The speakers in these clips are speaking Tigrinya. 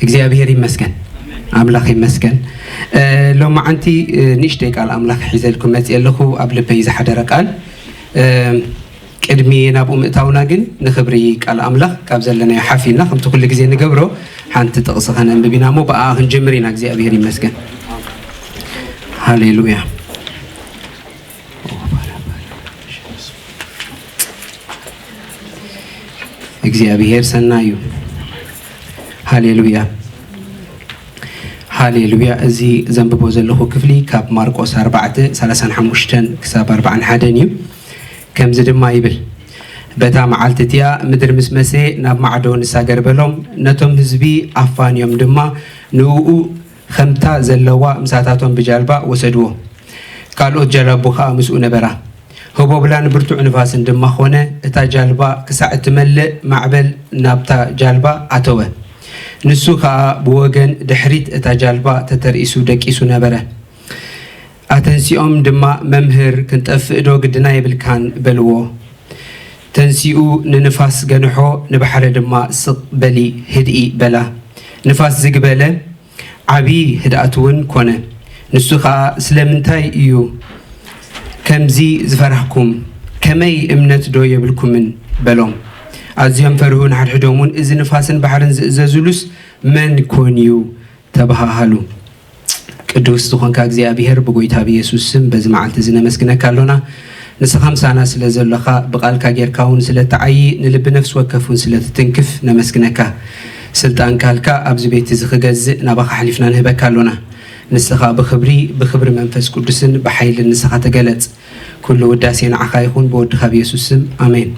እግዚኣብሔር ይመስገን። ኣምላኽ ይመስገን። እ፣ ሎማዓንቲ፣ እ፣ ንእሽተይ ቃል ኣምላኽ ሒዘልኩም መፅእ ኣለኹ። ኣብ ልበይ ዝሓደረ ቃል፣ እ፣ ቅድሚ ናብኡ ምእታውና ግን ንኽብሪ ቃል ኣምላኽ ካብ ዘለናዮ ሓፊልና ከምቲ ኩሉ ግዜ ንገብሮ ሓንቲ ጥቕሲ ከነንብብ ኢና እሞ ብኣኣ ክንጅምር ኢና። እግዚኣብሔር ይመስገን። ሃሌሉያ። እግዚኣብሔር ሰናይ እዩ። ሃሌሉያ። ሃሌሉያ። እዚ ዘንብቦ ዘለኹ ክፍሊ ካብ ማርቆስ ኣርባዕተ፣ ሰላሳን ሓሙሽተን ክሳብ ኣርባዓን ሓደን እዩ። ከምዚ ድማ ይብል፣ በታ መዓልቲ እቲኣ ምድሪ ምስ መሰየ ናብ ማዕዶ ንሳገር በሎም። ነቶም ህዝቢ ኣፋንዮም ድማ ንእኡ ከምታ ዘለዋ ምሳታቶም ብጃልባ ወሰድዎ። ካልኦት ጃላቡ ኸኣ ምስኡ ነበራ። ህቦብላን ብርቱዕ ንፋስን ድማ ኾነ፣ እታ ጃልባ ክሳዕ እትመልእ ማዕበል ናብታ ጃልባ ኣተወ። ንሱ ኸኣ ብወገን ድሕሪት እታ ጃልባ ተተርኢሱ ደቂሱ ነበረ። ኣተንሲኦም ድማ፣ መምህር፣ ክንጠፍእ ዶ ግድና የብልካን? በልዎ። ተንሲኡ ንንፋስ ገንሖ፣ ንባሕሪ ድማ፣ ስቕ በሊ፣ ህድኢ በላ። ንፋስ ዝግ በለ፣ ዓቢ ህድኣት እውን ኮነ። ንሱ ኸኣ፣ ስለምንታይ እዩ ከምዚ ዝፈራህኩም? ከመይ እምነት ዶ የብልኩምን? በሎም። ኣዝዮም ፈርሁ፣ ንሓድሕዶም እውን፣ እዚ ንፋስን ባሕርን ዝእዘዙሉስ መን ኮን እዩ? ተበሃሃሉ። ቅዱስ ዝኾንካ እግዚኣብሔር፣ ብጎይታ ብየሱስ ስም በዚ መዓልቲ እዚ ነመስግነካ ኣሎና። ንስኻ ምሳና ስለ ዘሎኻ፣ ብቓልካ ጌርካ እውን ስለ እትዓዪ፣ ንልቢ ነፍሲ ወከፍ እውን ስለ ትትንክፍ ነመስግነካ። ስልጣን ካልካ ኣብዚ ቤት እዚ ክገዝእ ናባኻ ኣሕሊፍና ንህበካ ኣሎና። ንስኻ ብኽብሪ፣ ብኽብሪ መንፈስ ቅዱስን ብሓይልን ንስኻ ተገለጽ። ኩሉ ውዳሴ ንዓኻ ይኹን፣ ብወድኻ ብየሱስ ስም፣ ኣሜን።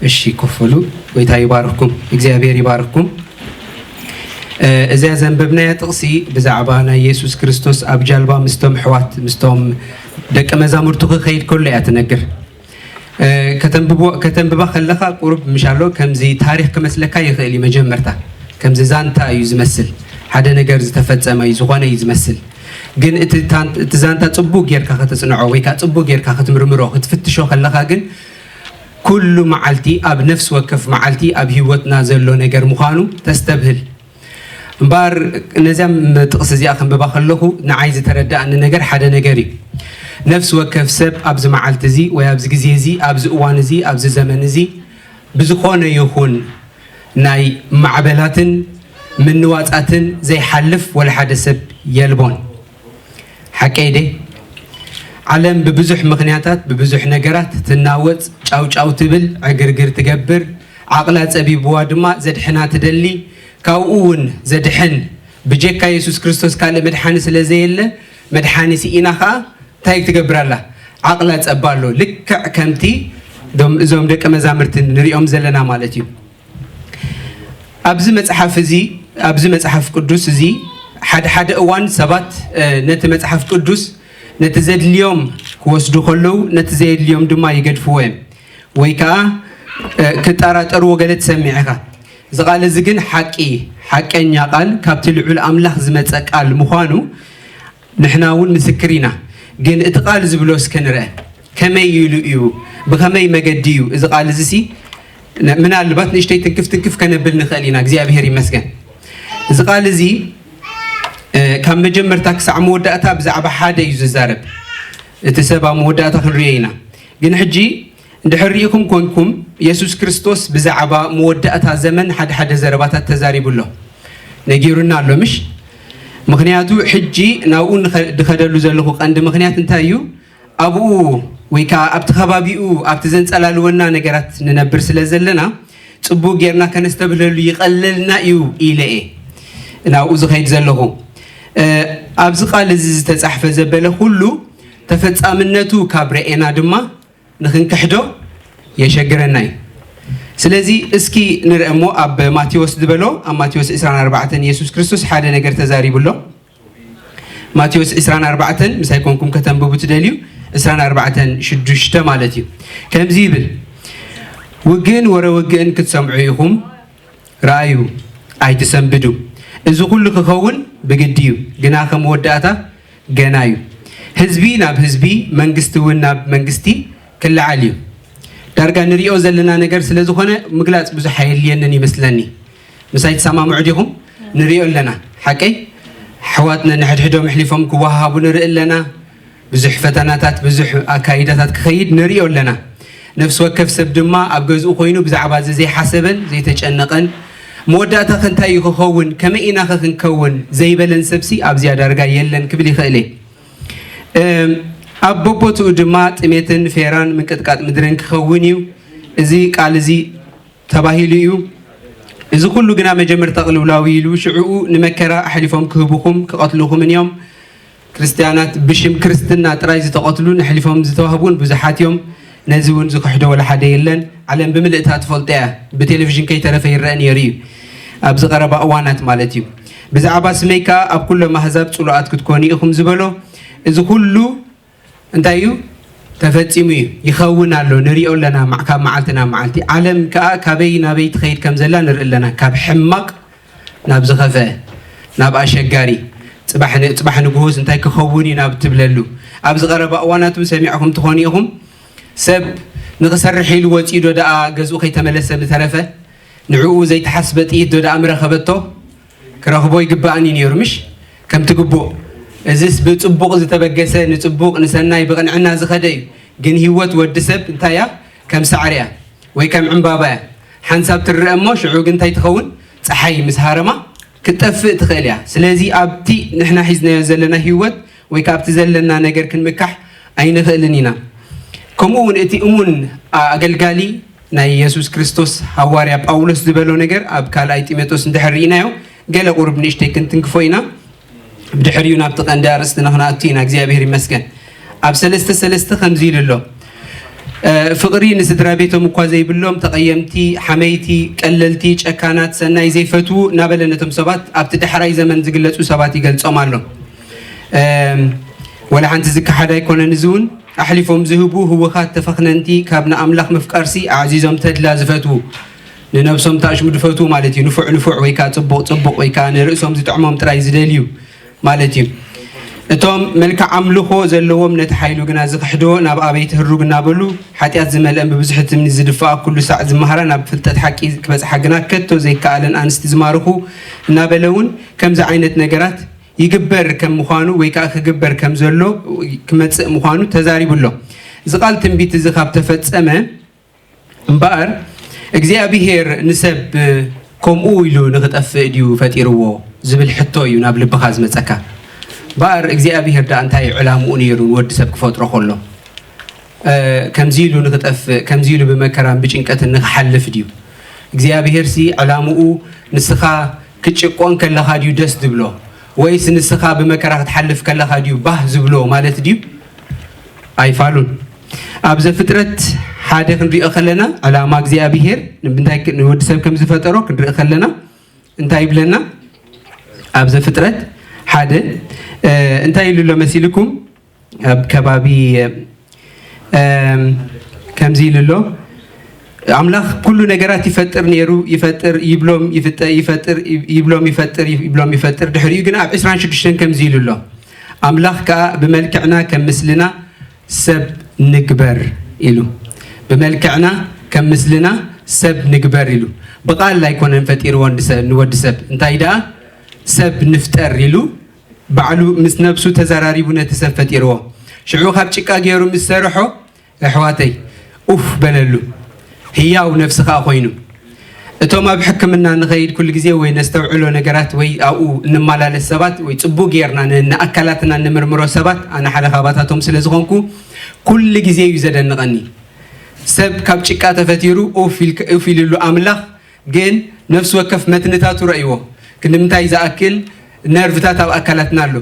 እሺ፣ ኮፍ በሉ። ጎይታ ይባርኽኩም፣ እግዚኣብሔር ይባርኽኩም። እ፣ እዚኣ ዘንበብናያ ጥቕሲ ብዛዕባ ናይ የሱስ ክርስቶስ ኣብ ጃልባ ምስቶም ኣሕዋት፣ ምስቶም ደቀ መዛሙርቱ ክኸይድ ከሎ እያ ትነግር። እ፣ ከተንብቦ-፣ ከተንብባ ከለኻ ቁሩብ ምሻሎ ከምዚ ታሪኽ ክመስለካ ይኽእል እዩ። መጀመርታ ከምዚ ዛንታ እዩ ዝመስል፣ ሓደ ነገር ዝተፈጸመ እዩ፣ ዝኾነ እዩ ዝመስል። ግን እቲ ታን-፣ እቲ ዛንታ ጽቡቕ ጌርካ ከተጽንዖ ወይ ከኣ ጽቡቕ ጌርካ ክትምርምሮ፣ ክትፍትሾ ከለኻ ግን ኩሉ መዓልቲ፣ ኣብ ነፍሲ ወከፍ መዓልቲ ኣብ ህይወትና ዘሎ ነገር ምዃኑ ተስተብህል። እምበኣር ነዚኣ ጥቕሲ እዚኣ ከንብባ ከለኹ ንዓይ ዝተረዳእኒ ነገር ሓደ ነገር እዩ። ነፍሲ ወከፍ ሰብ ኣብዚ መዓልቲ እዚ ወይ ኣብዚ ግዜ እዚ፣ ኣብዚ እዋን እዚ፣ ኣብዚ ዘመን እዚ ብዝኾነ ይኹን ናይ ማዕበላትን ምንዋጻትን ዘይሓልፍ ወላ ሓደ ሰብ የልቦን። ሓቀይ ደ? ዓለም ብብዙሕ ምኽንያታት፣ ብብዙሕ ነገራት ትናወጽ፣ ጫው ጫው ትብል፣ ዕግርግር ትገብር፣ ዓቕላ ጸቢብዋ ድማ ዘድሕና ትደሊ፣ ካብኡ እውን ዘድሕን ብጀካ የሱስ ክርስቶስ ካልእ መድሓኒ ስለ ዘየለ፣ መድሓኒ ስኢና ኸኣ እንታይ ትገብር ኣላ? ዓቕላ ጸባ ኣሎ። ልክዕ ከምቲ ዶም-፣ እዞም ደቀ መዛሙርቲ ንሪኦም ዘለና ማለት እዩ። ኣብዚ መጽሓፍ እዚ፣ ኣብዚ መጽሓፍ ቅዱስ እዚ፣ ሓደ ሓደ እዋን ሰባት፣ እ፣ ነቲ መጽሓፍ ቅዱስ ነቲ ዘድልዮም ክወስዱ ከለዉ፣ ነቲ ዘየድልዮም ድማ ይገድፍዎ እዮም። ወይ ከኣ፣ እ፣ ክጠራጠርዎ ገለ ትሰምዕ ኢኻ። እዚ ቃል እዚ ግን ሓቂ፣ ሓቀኛ ቃል፣ ካብቲ ልዑል ኣምላኽ ዝመጸ ቃል ምዃኑ ንሕና እውን ምስክር ኢና። ግን እቲ ቃል ዝብሎ እስከ ንርአ። ከመይ ኢሉ እዩ? ብኸመይ መገዲ እዩ? እዚ ቃል እዚ ሲ፣ ነ-፣ ምናልባት ንእሽተይ ትንክፍ ትንክፍ ከነብል ንኽእል ኢና። እግዚኣብሔር ይመስገን። እዚ ቃል እዚ፣ እ፣ ካብ መጀመርታ ክሳዕ መወዳእታ ብዛዕባ ሓደ እዩ ዝዛረብ። እቲ ሰብ ኣብ መወዳእታ ክንርእዮ ኢና። ግን ሕጂ እንድሕር ርኢኹም ኮንኩም፣ የሱስ ክርስቶስ ብዛዕባ መወዳእታ ዘመን ሓደ ሓደ ዘረባታት ተዛሪቡ ኣሎ። ነጊሩና ኣሎ፣ ምሽ? ምኽንያቱ ሕጂ ናብኡ ንኸ-፣ ድኸደሉ ዘለኹ ቀንዲ ምኽንያት እንታይ እዩ? ኣብኡ ወይ ከኣ ኣብቲ ከባቢኡ፣ ኣብቲ ዘንጸላልወና ነገራት ንነብር ስለ ዘለና፣ ጽቡቕ ጌርና ከነስተብህለሉ ይቐለልና እዩ ኢለ እየ ናብኡ ዝኸይድ ዘለኹ። እ፣ ኣብዚ ቃል እዚ ዝተጻሕፈ ዘበለ ኩሉ ተፈጻምነቱ ካብ ረኤና ድማ ንኽንክሕዶ የሸግረና እዩ። ስለዚ እስኪ ንርአ እሞ ኣብ ማቴዎስ ዝበሎ፣ ኣብ ማቴዎስ ዕስራን ኣርባዕተን የሱስ ክርስቶስ ሓደ ነገር ተዛሪቡ ኣሎ። ማቴዎስ ዕስራን ኣርባዕተን፣ ምሳይ ኮንኩም ከተንብቡ ትደልዩ፣ ዕስራን ኣርባዕተን ሽዱሽተ ማለት እዩ። ከምዚ ይብል፣ "ውግእን ወረ ውግእን ክትሰምዑ ኢኹም፣ ረኣዩ፣ ኣይትሰንብዱ። እዚ ኩሉ ክኸውን ብግዲ እዩ፣ ግና ከም መወዳእታ ገና እዩ። ህዝቢ ናብ ህዝቢ፣ መንግስቲ እውን ናብ መንግስቲ ክለዓል እዩ።" ዳርጋ ንሪኦ ዘለና ነገር ስለ ዝኾነ ምግላጽ ብዙሕ ኣየድልየንን ይመስለኒ። ምሳይ ትሰማምዑ ዲኹም? ንሪኦ ኣለና። ሓቀይ ኣሕዋትና ንሕድሕዶም ኣሕሊፎም ክወሃሃቡ ንርኢ ኣለና። ብዙሕ ፈተናታት፣ ብዙሕ ኣካይዳታት ክኸይድ ንሪኦ ኣለና። ነፍሲ ወከፍ ሰብ ድማ ኣብ ገዝኡ ኮይኑ ብዛዕባ እዚ ዘይሓሰበን ዘይተጨነቐን፣ መወዳእታኸ እንታይ እዩ ክኸውን፣ ከመይ ኢናኸ ክንከውን ዘይበለን ሰብሲ ኣብዚኣ ዳርጋ የለን ክብል ይኽእል እየ። እም፣ ኣብ በቦትኡ ድማ ጥሜትን ፌራን ምንቅጥቃጥ ምድርን ክኸውን እዩ። እዚ ቃል እዚ ተባሂሉ እዩ። እዚ ኩሉ ግና መጀመርታ ቅልውላው ኢሉ ሽዕኡ ንመከራ ኣሕሊፎም ክህቡኹም ክቐትሉኹምን እዮም። ክርስትያናት ብሽም ክርስትና ጥራይ ዝተቐትሉን ኣሕሊፎም ዝተዋህቡን ብዙሓት እዮም። ነዚ እውን ዝኽሕዶ ወላ ሓደ የለን። ዓለም ብምልእታ ትፈልጦ እያ። ብቴሌቪዥን ከይተረፈ ይረአ ነይሩ እዩ፣ ኣብዚ ቀረባ እዋናት ማለት እዩ። ብዛዕባ ስመይ ከኣ ኣብ ኩሎም ኣህዛብ ጽሉኣት ክትኮኑ ኢኹም ዝበሎ፣ እዚ ኩሉ እንታይ እዩ ተፈጺሙ እዩ፣ ይኸውን ኣሎ፣ ንሪኦ ኣለና። ማ- ካብ መዓልቲ ናብ መዓልቲ ዓለም ከኣ ካበይ ናበይ ትኸይድ ከም ዘላ ንርኢ ኣለና። ካብ ሕማቕ ናብ ዝኸፍአ፣ ናብ ኣሸጋሪ፣ ጽባሕ ን- ጽባሕ ንግሆስ እንታይ ክኸውን እዩ ናብ ትብለሉ። ኣብዚ ቀረባ እዋናት እውን ሰሚዕኹም ትኾኑ ኢኹም። ሰብ ንኽሰርሕ ኢሉ ወጺኡ ዶ ደኣ ገዝኡ ከይተመለሰ ምተረፈ፣ ንዕኡ ዘይተሓስበ ጥይት ዶ ደኣ ምረኸበቶ? ክረኽቦ ይግባእኒ ነይሩ፣ ምሽ? ከምቲ ግቡእ። እዚስ ብጽቡቕ ዝተበገሰ፣ ንጽቡቕ፣ ንሰናይ፣ ብቕንዕና ዝኸደ እዩ። ግን ህይወት ወዲ ሰብ እንታይ እያ? ከም ሳዕሪ እያ ወይ ከም ዕምባባ እያ። ሓንሳብ ትረአ እሞ ሽዑ ግን እንታይ ትኸውን? ጸሓይ ምስ ሃረማ ክትጠፍእ ትኽእል እያ። ስለዚ ኣብቲ ንሕና ሒዝናዮ ዘለና ህይወት ወይ ከኣ ኣብቲ ዘለና ነገር ክንምካሕ ኣይንኽእልን ኢና። ከምኡ እውን እቲ እሙን ኣገልጋሊ ናይ የሱስ ክርስቶስ ሃዋርያ ጳውሎስ ዝበሎ ነገር ኣብ ካልኣይ ጢሞቴዎስ እንድሕር ርኢናዮ፣ ገለ ቁሩብ ንእሽተይ ክንትንክፎ ኢና። ብድሕሪኡ ናብቲ ቀንዲ ኣርእስትና ክንኣቱ ኢና። እግዚኣብሔር ይመስገን። ኣብ ሰለስተ ሰለስተ ከምዚ ኢሉ ኣሎ፣ እ፣ ፍቕሪ ንስድራ ቤቶም እኳ ዘይብሎም፣ ተቐየምቲ፣ ሓመይቲ፣ ቀለልቲ፣ ጨካናት፣ ሰናይ ዘይፈትዉ እናበለ ነቶም ሰባት ኣብቲ ዳሕራይ ዘመን ዝግለጹ ሰባት ይገልጾም ኣሎ። እም፣ ወላ ሓንቲ ዝከሓድ ኣይኮነን። እዚ እውን ኣሕሊፎም ዝህቡ ህውኻት ተፈኽነንቲ፣ ካብ ንኣምላኽ ምፍቃርሲ ኣዕዚዞም ተድላ ዝፈትዉ፣ ንነብሶም ተኣሽሙ ዝፈትዉ ማለት እዩ። ንፉዕ ንፉዕ ወይ ከዓ ጽቡቕ ጽቡቕ ወይ ከዓ ንርእሶም ዝጥዕሞም ጥራይ ዝደልዩ ማለት እዩ። እቶም መልክዕ ኣምልኾ ዘለዎም ነቲ ሓይሉ ግና ዝኽሕዶ፣ ናብ ኣበይ ትህሩግ እናበሉ ሓጢኣት ዝመልአን ብብዝሒ ትምኒት ዝድፍኣ፣ ኩሉ ሳዕ ዝመሃራ፣ ናብ ፍልጠት ሓቂ ክበጽሓ ግና ከቶ ዘይከኣለን ኣንስቲ ዝማርኹ እናበለ እውን ከምዚ ዓይነት ነገራት ይግበር ከም ምዃኑ ወይ ከዓ ክግበር ከም ዘሎ ክመጽእ ምዃኑ ተዛሪቡ ኣሎ። እዚ ቃል ትንቢት እዚ ካብ ተፈጸመ እምበኣር እግዚኣብሄር ንሰብ ከምኡ ኢሉ ንኽጠፍእ ድዩ ፈጢርዎ ዝብል ሕቶ እዩ ናብ ልብኻ ዝመጸካ። እምበኣር እግዚኣብሄር ደኣ እንታይ ዕላምኡ ነይሩ ንወዲ ሰብ ክፈጥሮ ከሎ? እ፣ ከምዚ ኢሉ ንኽጠፍእ፣ ከምዚ ኢሉ ብመከራን ብጭንቀትን ንኽሓልፍ ድዩ? እግዚኣብሄርሲ ዕላምኡ ንስኻ ክትጭቆን ከለኻ ድዩ ደስ ዝብሎ? ወይስ ንስኻ ብመከራ ክትሓልፍ ከለኻ ድዩ ባህ ዝብሎ ማለት ድዩ? ኣይፋሉን። ኣብ ዘፍጥረት ሓደ ክንሪኦ ከለና ዕላማ እግዚኣብሄር ንምንታይ ክ- ንወዲ ሰብ ከም ዝፈጠሮ ክንርኢ ከለና እንታይ ይብለና? ኣብ ዘፍጥረት ሓደ፣ እ፣ እንታይ ኢሉ ኣሎ መሲልኩም? ኣብ ከባቢ፣ እም፣ ከምዚ ኢሉ ኣሎ፣ ኣምላኽ ኩሉ ነገራት ይፈጥር ነይሩ፣ ይፈጥር ይብሎም፣ ይፍጠ- ይፈጥር ይብሎም፣ ይፈጥር ይብሎም፣ ይፈጥር። ድሕሪኡ ግን ኣብ ዕስራን ሽዱሽተን ከምዚ ኢሉ ኣሎ፣ ኣምላኽ ከኣ ብመልክዕና ከም ምስልና ሰብ ንግበር ኢሉ። ብመልክዕና ከም ምስልና ሰብ ንግበር ኢሉ። ብቓል ኣይኮነን ፈጢርዎ ንሰ- ንወዲ ሰብ። እንታይ ደኣ? ሰብ ንፍጠር ኢሉ ባዕሉ ምስ ነብሱ ተዘራሪቡ ነቲ ሰብ ፈጢርዎ። ሽዑ ካብ ጭቃ ገይሩ ምስ ሰርሖ፣ ኣሕዋተይ፣ ኡፍ በለሉ። ህያው ነፍሲ ከኣ ኮይኑ። እቶም ኣብ ሕክምና ንኸይድ ኩሉ ግዜ ወይ ነስተውዕሎ ነገራት ወይ ኣብኡ እንመላለስ ሰባት ወይ ጽቡቕ ጌርና ን- ንኣካላትና እንምርምሮ ሰባት፣ ኣነ ሓደ ካባታቶም ስለ ዝኾንኩ ኩሉ ግዜ እዩ ዘደንቐኒ። ሰብ ካብ ጭቃ ተፈጢሩ ኡፍ ኢልክ- ኡፍ ኢልሉ ኣምላኽ ግን ነፍሲ ወከፍ መትንታቱ ረእይዎ። ክንዲ ምንታይ ዝኣክል ነርቭታት ኣብ ኣካላትና ኣሎ።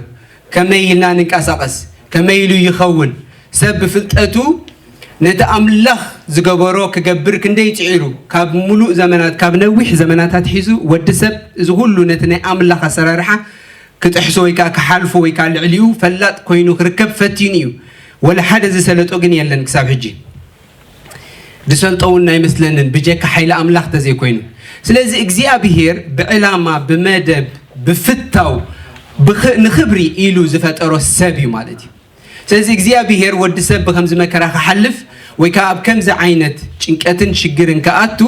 ከመይ ኢልና ንንቀሳቐስ፣ ከመይ ኢሉ ይኸውን? ሰብ ብፍልጠቱ ነቲ ኣምላኽ ዝገበሮ ክገብር ክንደይ ጽዒሩ፣ ካብ ሙሉእ ዘመናት፣ ካብ ነዊሕ ዘመናታት ሒዙ ወዲ ሰብ እዚ ኩሉ ነቲ ናይ ኣምላኽ ኣሰራርሓ ክጥሕሶ ወይ ከዓ ክሓልፎ ወይ ከዓ ልዕሊኡ ፈላጥ ኮይኑ ክርከብ ፈቲኑ እዩ። ወላ ሓደ ዝሰለጦ ግን የለን ክሳብ ሕጂ። ዝሰልጦ እውን ኣይመስለንን ብጀካ ሓይሊ ኣምላኽ ተዘይኮይኑ። ስለዚ እግዚኣብሄር ብዕላማ፣ ብመደብ፣ ብፍታው፣ ብኽ- ንኽብሪ ኢሉ ዝፈጠሮ ሰብ እዩ ማለት እዩ። ስለዚ እግዚኣብሄር ወዲ ሰብ ብከምዚ መከራ ክሓልፍ ወይ ከዓ ኣብ ከምዚ ዓይነት ጭንቀትን ሽግርን ክኣቱ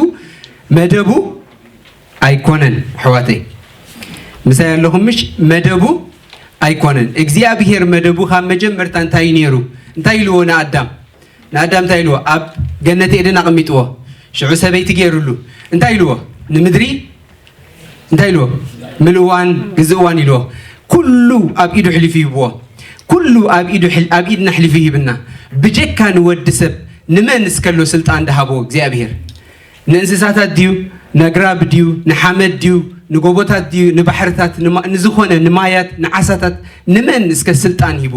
መደቡ ኣይኮነን ኣሕዋተይ። ምሳይ ኣለኹም ምሽ? መደቡ ኣይኮነን። እግዚኣብሔር መደቡ ካብ መጀመርታ እንታይ እዩ ነይሩ? እንታይ ኢልዎ ንኣዳም? ንኣዳም እንታይ ኢልዎ? ኣብ ገነት ኤደን ኣቐሚጥዎ። ሽዑ ሰበይቲ ገይሩሉ። እንታይ ኢልዎ? ንምድሪ እንታይ ኢልዎ? ምልእዋን ግዝእዋን ኢልዎ። ኩሉ ኣብ ኢዱ ሕሊፉ ይህብዎ። ኩሉ ኣብ ኢዱ ሕል-፣ ኣብ ኢድና ሕሊፉ ይህብና። ብጀካ ንወዲ ሰብ ንመን እስከሎ ስልጣን ድሃቦ እግዚኣብሔር? ንእንስሳታት ድዩ? ነግራብ ድዩ? ንሓመድ ድዩ? ንጎቦታት ድዩ? ንባሕርታት፣ ንማ-፣ ንዝኾነ ንማያት፣ ንዓሳታት ንመን እስከ ስልጣን ሂቡ?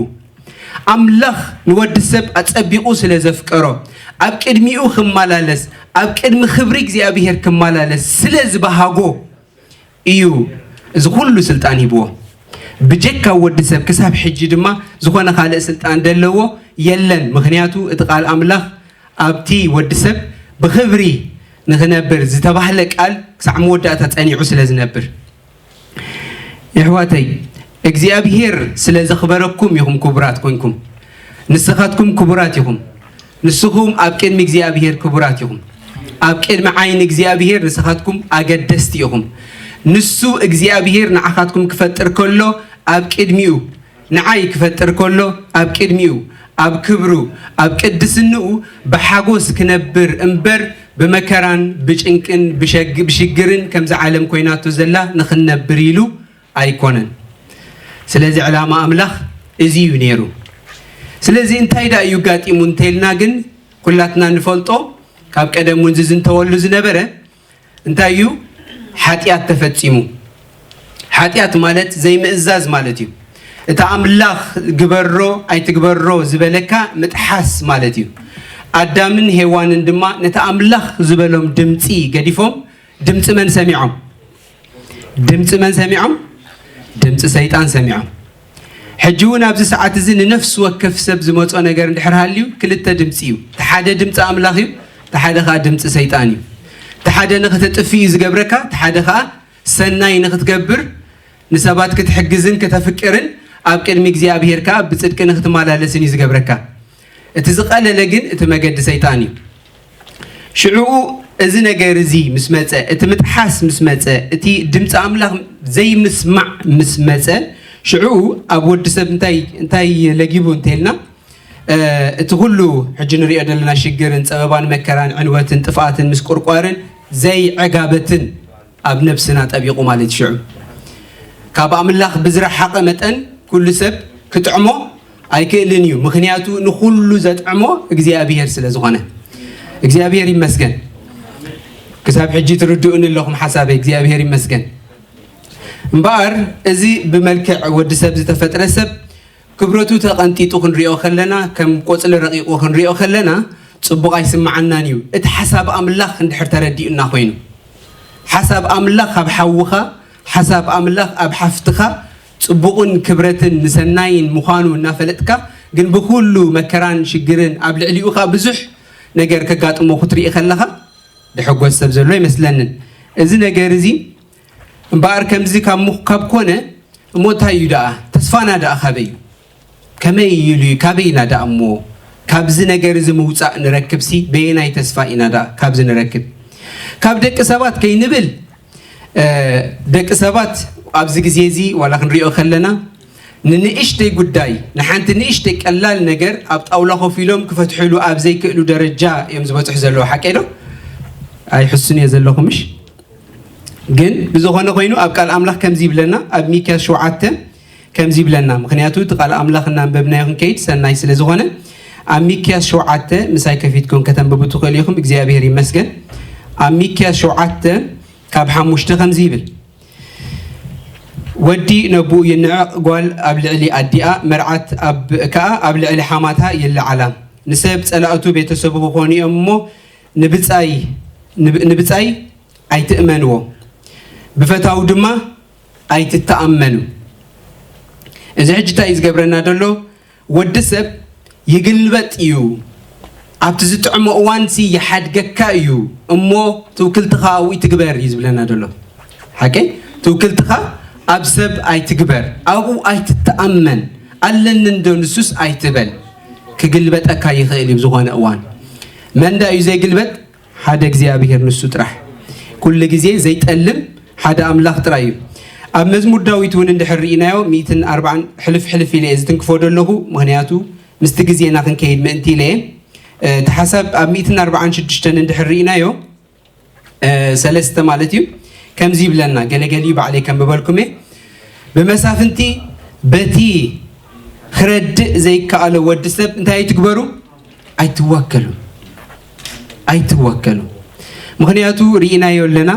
ኣምላኽ ንወዲ ሰብ ኣጸቢቑ ስለ ዘፍቀሮ፣ ኣብ ቅድሚኡ ክመላለስ፣ ኣብ ቅድሚ ክብሪ እግዚኣብሔር ክመላለስ ስለ ዝበሃጎ እዩ እዚ ኩሉ ስልጣን ሂብዎ። ብጀካ ወዲ ሰብ ክሳብ ሕጂ ድማ ዝኾነ ካልእ ስልጣን ደለዎ የለን። ምኽንያቱ እቲ ቃል ኣምላኽ ኣብቲ ወዲ ሰብ ብኽብሪ ንኽነብር ዝተባህለ ቃል ክሳዕ መወዳእታ ጸኒዑ ስለ ዝነብር። የሕዋተይ፣ እግዚኣብሔር ስለ ዘኽበረኩም ኢኹም ክቡራት ኮንኩም። ንስኻትኩም ክቡራት ኢኹም። ንስኹም ኣብ ቅድሚ እግዚኣብሔር ክቡራት ኢኹም። ኣብ ቅድሚ ዓይኒ እግዚኣብሔር ንስኻትኩም ኣገደስቲ ኢኹም። ንሱ እግዚኣብሔር ንዓኻትኩም ክፈጥር ከሎ ኣብ ቅድሚኡ፣ ንዓይ ክፈጥር ከሎ ኣብ ቅድሚኡ፣ ኣብ ክብሩ፣ ኣብ ቅድስንኡ ብሓጎስ ክነብር እምበር ብመከራን ብጭንቅን ብሸግ-፣ ብሽግርን ከምዛ ዓለም ኮይናቶ ዘላ ንኽንነብር ኢሉ ኣይኮነን። ስለዚ ዕላማ ኣምላኽ እዚ እዩ ነይሩ። ስለዚ እንታይ ደኣ እዩ ጋጢሙ እንተኢልና ግን ኩላትና ንፈልጦ፣ ካብ ቀደም እውን ዝዝንተወሉ ዝነበረ እንታይ እዩ? ሓጢኣት ተፈጺሙ። ሓጢኣት ማለት ዘይምእዛዝ ማለት እዩ። እቲ ኣምላኽ ግበሮ ኣይትግበሮ ዝበለካ ምጥሓስ ማለት እዩ። ኣዳምን ሄዋንን ድማ ነቲ ኣምላኽ ዝበሎም ድምጺ ገዲፎም ድምጺ መን ሰሚዖም? ድምጺ መን ሰሚዖም? ድምጺ ሰይጣን ሰሚዖም። ሕጂ እውን ኣብዚ ሰዓት እዚ ንነፍሲ ወከፍ ሰብ ዝመጾ ነገር እንድሕር ሃልዩ ክልተ ድምጺ እዩ። እቲ ሓደ ድምጺ ኣምላኽ እዩ፣ እቲ ሓደ ኸኣ ድምጺ ሰይጣን እዩ። እቲ ሓደ ንኽተጥፍእ እዩ ዝገብረካ፣ እቲ ሓደ ኸኣ ሰናይ ንኽትገብር፣ ንሰባት ክትሕግዝን ከተፍቅርን ኣብ ቅድሚ እግዚኣብሔር ከኣ ብጽድቂ ንኽትመላለስን እዩ ዝገብረካ። እቲ ዝቐለለ ግን እቲ መገዲ ሰይጣን እዩ። ሽዑኡ እዚ ነገር እዚ ምስ መጸ፣ እቲ ምጥሓስ ምስ መጸ፣ እቲ ድምፂ ኣምላኽ ዘይምስማዕ ምስ መጸ፣ ሽዑኡ ኣብ ወዲ ሰብ እንታይ፣ እንታይ ለጊቡ እንተልና፣ እ፣ እቲ ኩሉ ሕጂ ንሪኦ ዘለና ሽግርን ጸበባን መከራን ዕንወትን ጥፍኣትን ምስቁርቋርን ዘይዕጋበትን ኣብ ነብስና ጠቢቑ ማለት እዩ። ሽዑ ካብ ኣምላኽ ብዝረሓቐ መጠን ኩሉ ሰብ ክጥዕሞ ኣይክእልን እዩ። ምኽንያቱ ንኹሉ ዘጥዕሞ እግዚኣብሔር ስለ ዝኾነ። እግዚኣብሔር ይመስገን። ክሳብ ሕጂ ትርድኡኒ ኣለኹም ሓሳበይ። እግዚኣብሔር ይመስገን። እምበኣር እዚ ብመልክዕ ወዲ ሰብ ዝተፈጥረ ሰብ ክብረቱ ተቐንጢጡ ክንሪኦ ከለና፣ ከም ቆጽሊ ረቒቑ ክንሪኦ ከለና ጽቡቕ ኣይስምዓናን እዩ። እቲ ሓሳብ ኣምላኽ እንድሕር ተረዲኡና ኮይኑ፣ ሓሳብ ኣምላኽ ኣብ ሓውኻ፣ ሓሳብ ኣምላኽ ኣብ ሓፍትኻ ጽቡቕን ክብረትን ንሰናይን ምዃኑ እናፈለጥካ፣ ግን ብኹሉ መከራን ሽግርን ኣብ ልዕሊኡ ኸኣ ብዙሕ ነገር ከጋጥሞ ክትርኢ ከለኻ፣ ድሕጎስ ሰብ ዘሎ ኣይመስለንን። እዚ ነገር እዚ እምበኣር ከምዚ ካብ ምኽ-፣ ካብ ኮነ እሞ እንታይ እዩ ደኣ? ተስፋና ደኣ ካበይ እዩ? ከመይ ኢሉ እዩ? ካበይ ኢና ደኣ እሞ ካብዚ ነገር እዚ ምውጻእ ንረክብሲ? በየናይ ተስፋ ኢና ደኣ ካብዚ ንረክብ? ካብ ደቂ ሰባት ከይንብል፣ እ፣ ደቂ ሰባት ኣብዚ ግዜ እዚ ዋላ ክንሪኦ ከለና ንንእሽተይ ጉዳይ፣ ንሓንቲ ንእሽተይ ቀላል ነገር ኣብ ጣውላ ኮፍ ኢሎም ክፈትሕሉ ኣብ ዘይክእሉ ደረጃ እዮም ዝበጽሑ ዘለዉ። ሓቀይ ዶ? ኣይሕሱን እየ ዘለኹ ምሽ? ግን ብዝኾነ ኮይኑ ኣብ ቃል ኣምላኽ ከምዚ ይብለና፣ ኣብ ሚክያስ ሸውዓተ ከምዚ ይብለና። ምኽንያቱ እቲ ቃል ኣምላኽ እናንበብናዮ ክንከይድ ሰናይ ስለ ዝኾነ፣ ኣብ ሚክያስ ሸውዓተ ምሳይ ከፊትኩም ከተንብቡ ትኽእሉ ኢኹም። እግዚኣብሔር ይመስገን። ኣብ ሚክያስ ሸውዓተ ካብ ሓሙሽተ ከምዚ ይብል፣ "ወዲ ነብኡ ይንዕቕ፣ ጓል ኣብ ልዕሊ ኣዲኣ፣ መርዓት ኣብ፣ ከኣ ኣብ ልዕሊ ሓማታ ይለዓላ። ንሰብ ጸላእቱ ቤተሰቡ ክኾኑ እዮም እሞ፣ ንብጻይ፣ ንብ-፣ ንብጻይ ኣይትእመንዎ፣ ብፈታው ድማ ኣይትተኣመኑ።" እዚ ሕጂ እንታይ እዩ ዝገብረና ዘሎ? ወዲ ሰብ ይግልበጥ እዩ። ኣብቲ ዝጥዕሞ እዋንሲ ይሓድገካ እዩ እሞ፣ ትውክልትኻ ኣብኡ ይትግበር እዩ ዝብለና ዘሎ። ሓቀይ? ትውክልትኻ ኣብ ሰብ ኣይትግበር፣ ኣብኡ ኣይትተኣመን። ኣለኒ እንዶ ንሱስ ኣይትበል። ክግልበጠካ ይኽእል እዩ ብዝኾነ እዋን። መን ዳ እዩ ዘይግልበጥ? ሓደ እግዚኣብሔር ንሱ ጥራሕ። ኩሉ ግዜ ዘይጠልም ሓደ ኣምላኽ ጥራይ እዩ። ኣብ መዝሙር ዳዊት እውን እንድሕር ርኢናዮ፣ ሚእትን ኣርባዓን፣ ሕልፍ ሕልፍ ኢለ እየ ዝትንክፎ ዘለኹ፣ ምኽንያቱ ምስቲ ግዜና ክንከይድ ምእንቲ ኢለ እየ። እቲ ሓሳብ ኣብ ሚእትን ኣርባዓን ሽዱሽተን እንድሕር ርኢናዮ፣ ሰለስተ ማለት እዩ፣ ከምዚ ይብለና። ገለገሊኡ ባዕለይ ከንብበልኩም እየ። ብመሳፍንቲ በቲ ክረድእ ዘይከኣሎ ወዲ ሰብ እንታይ ኣይትግበሩ? ኣይትወከሉ። ኣይትወከሉ። ምኽንያቱ ርኢናዮ ኣለና።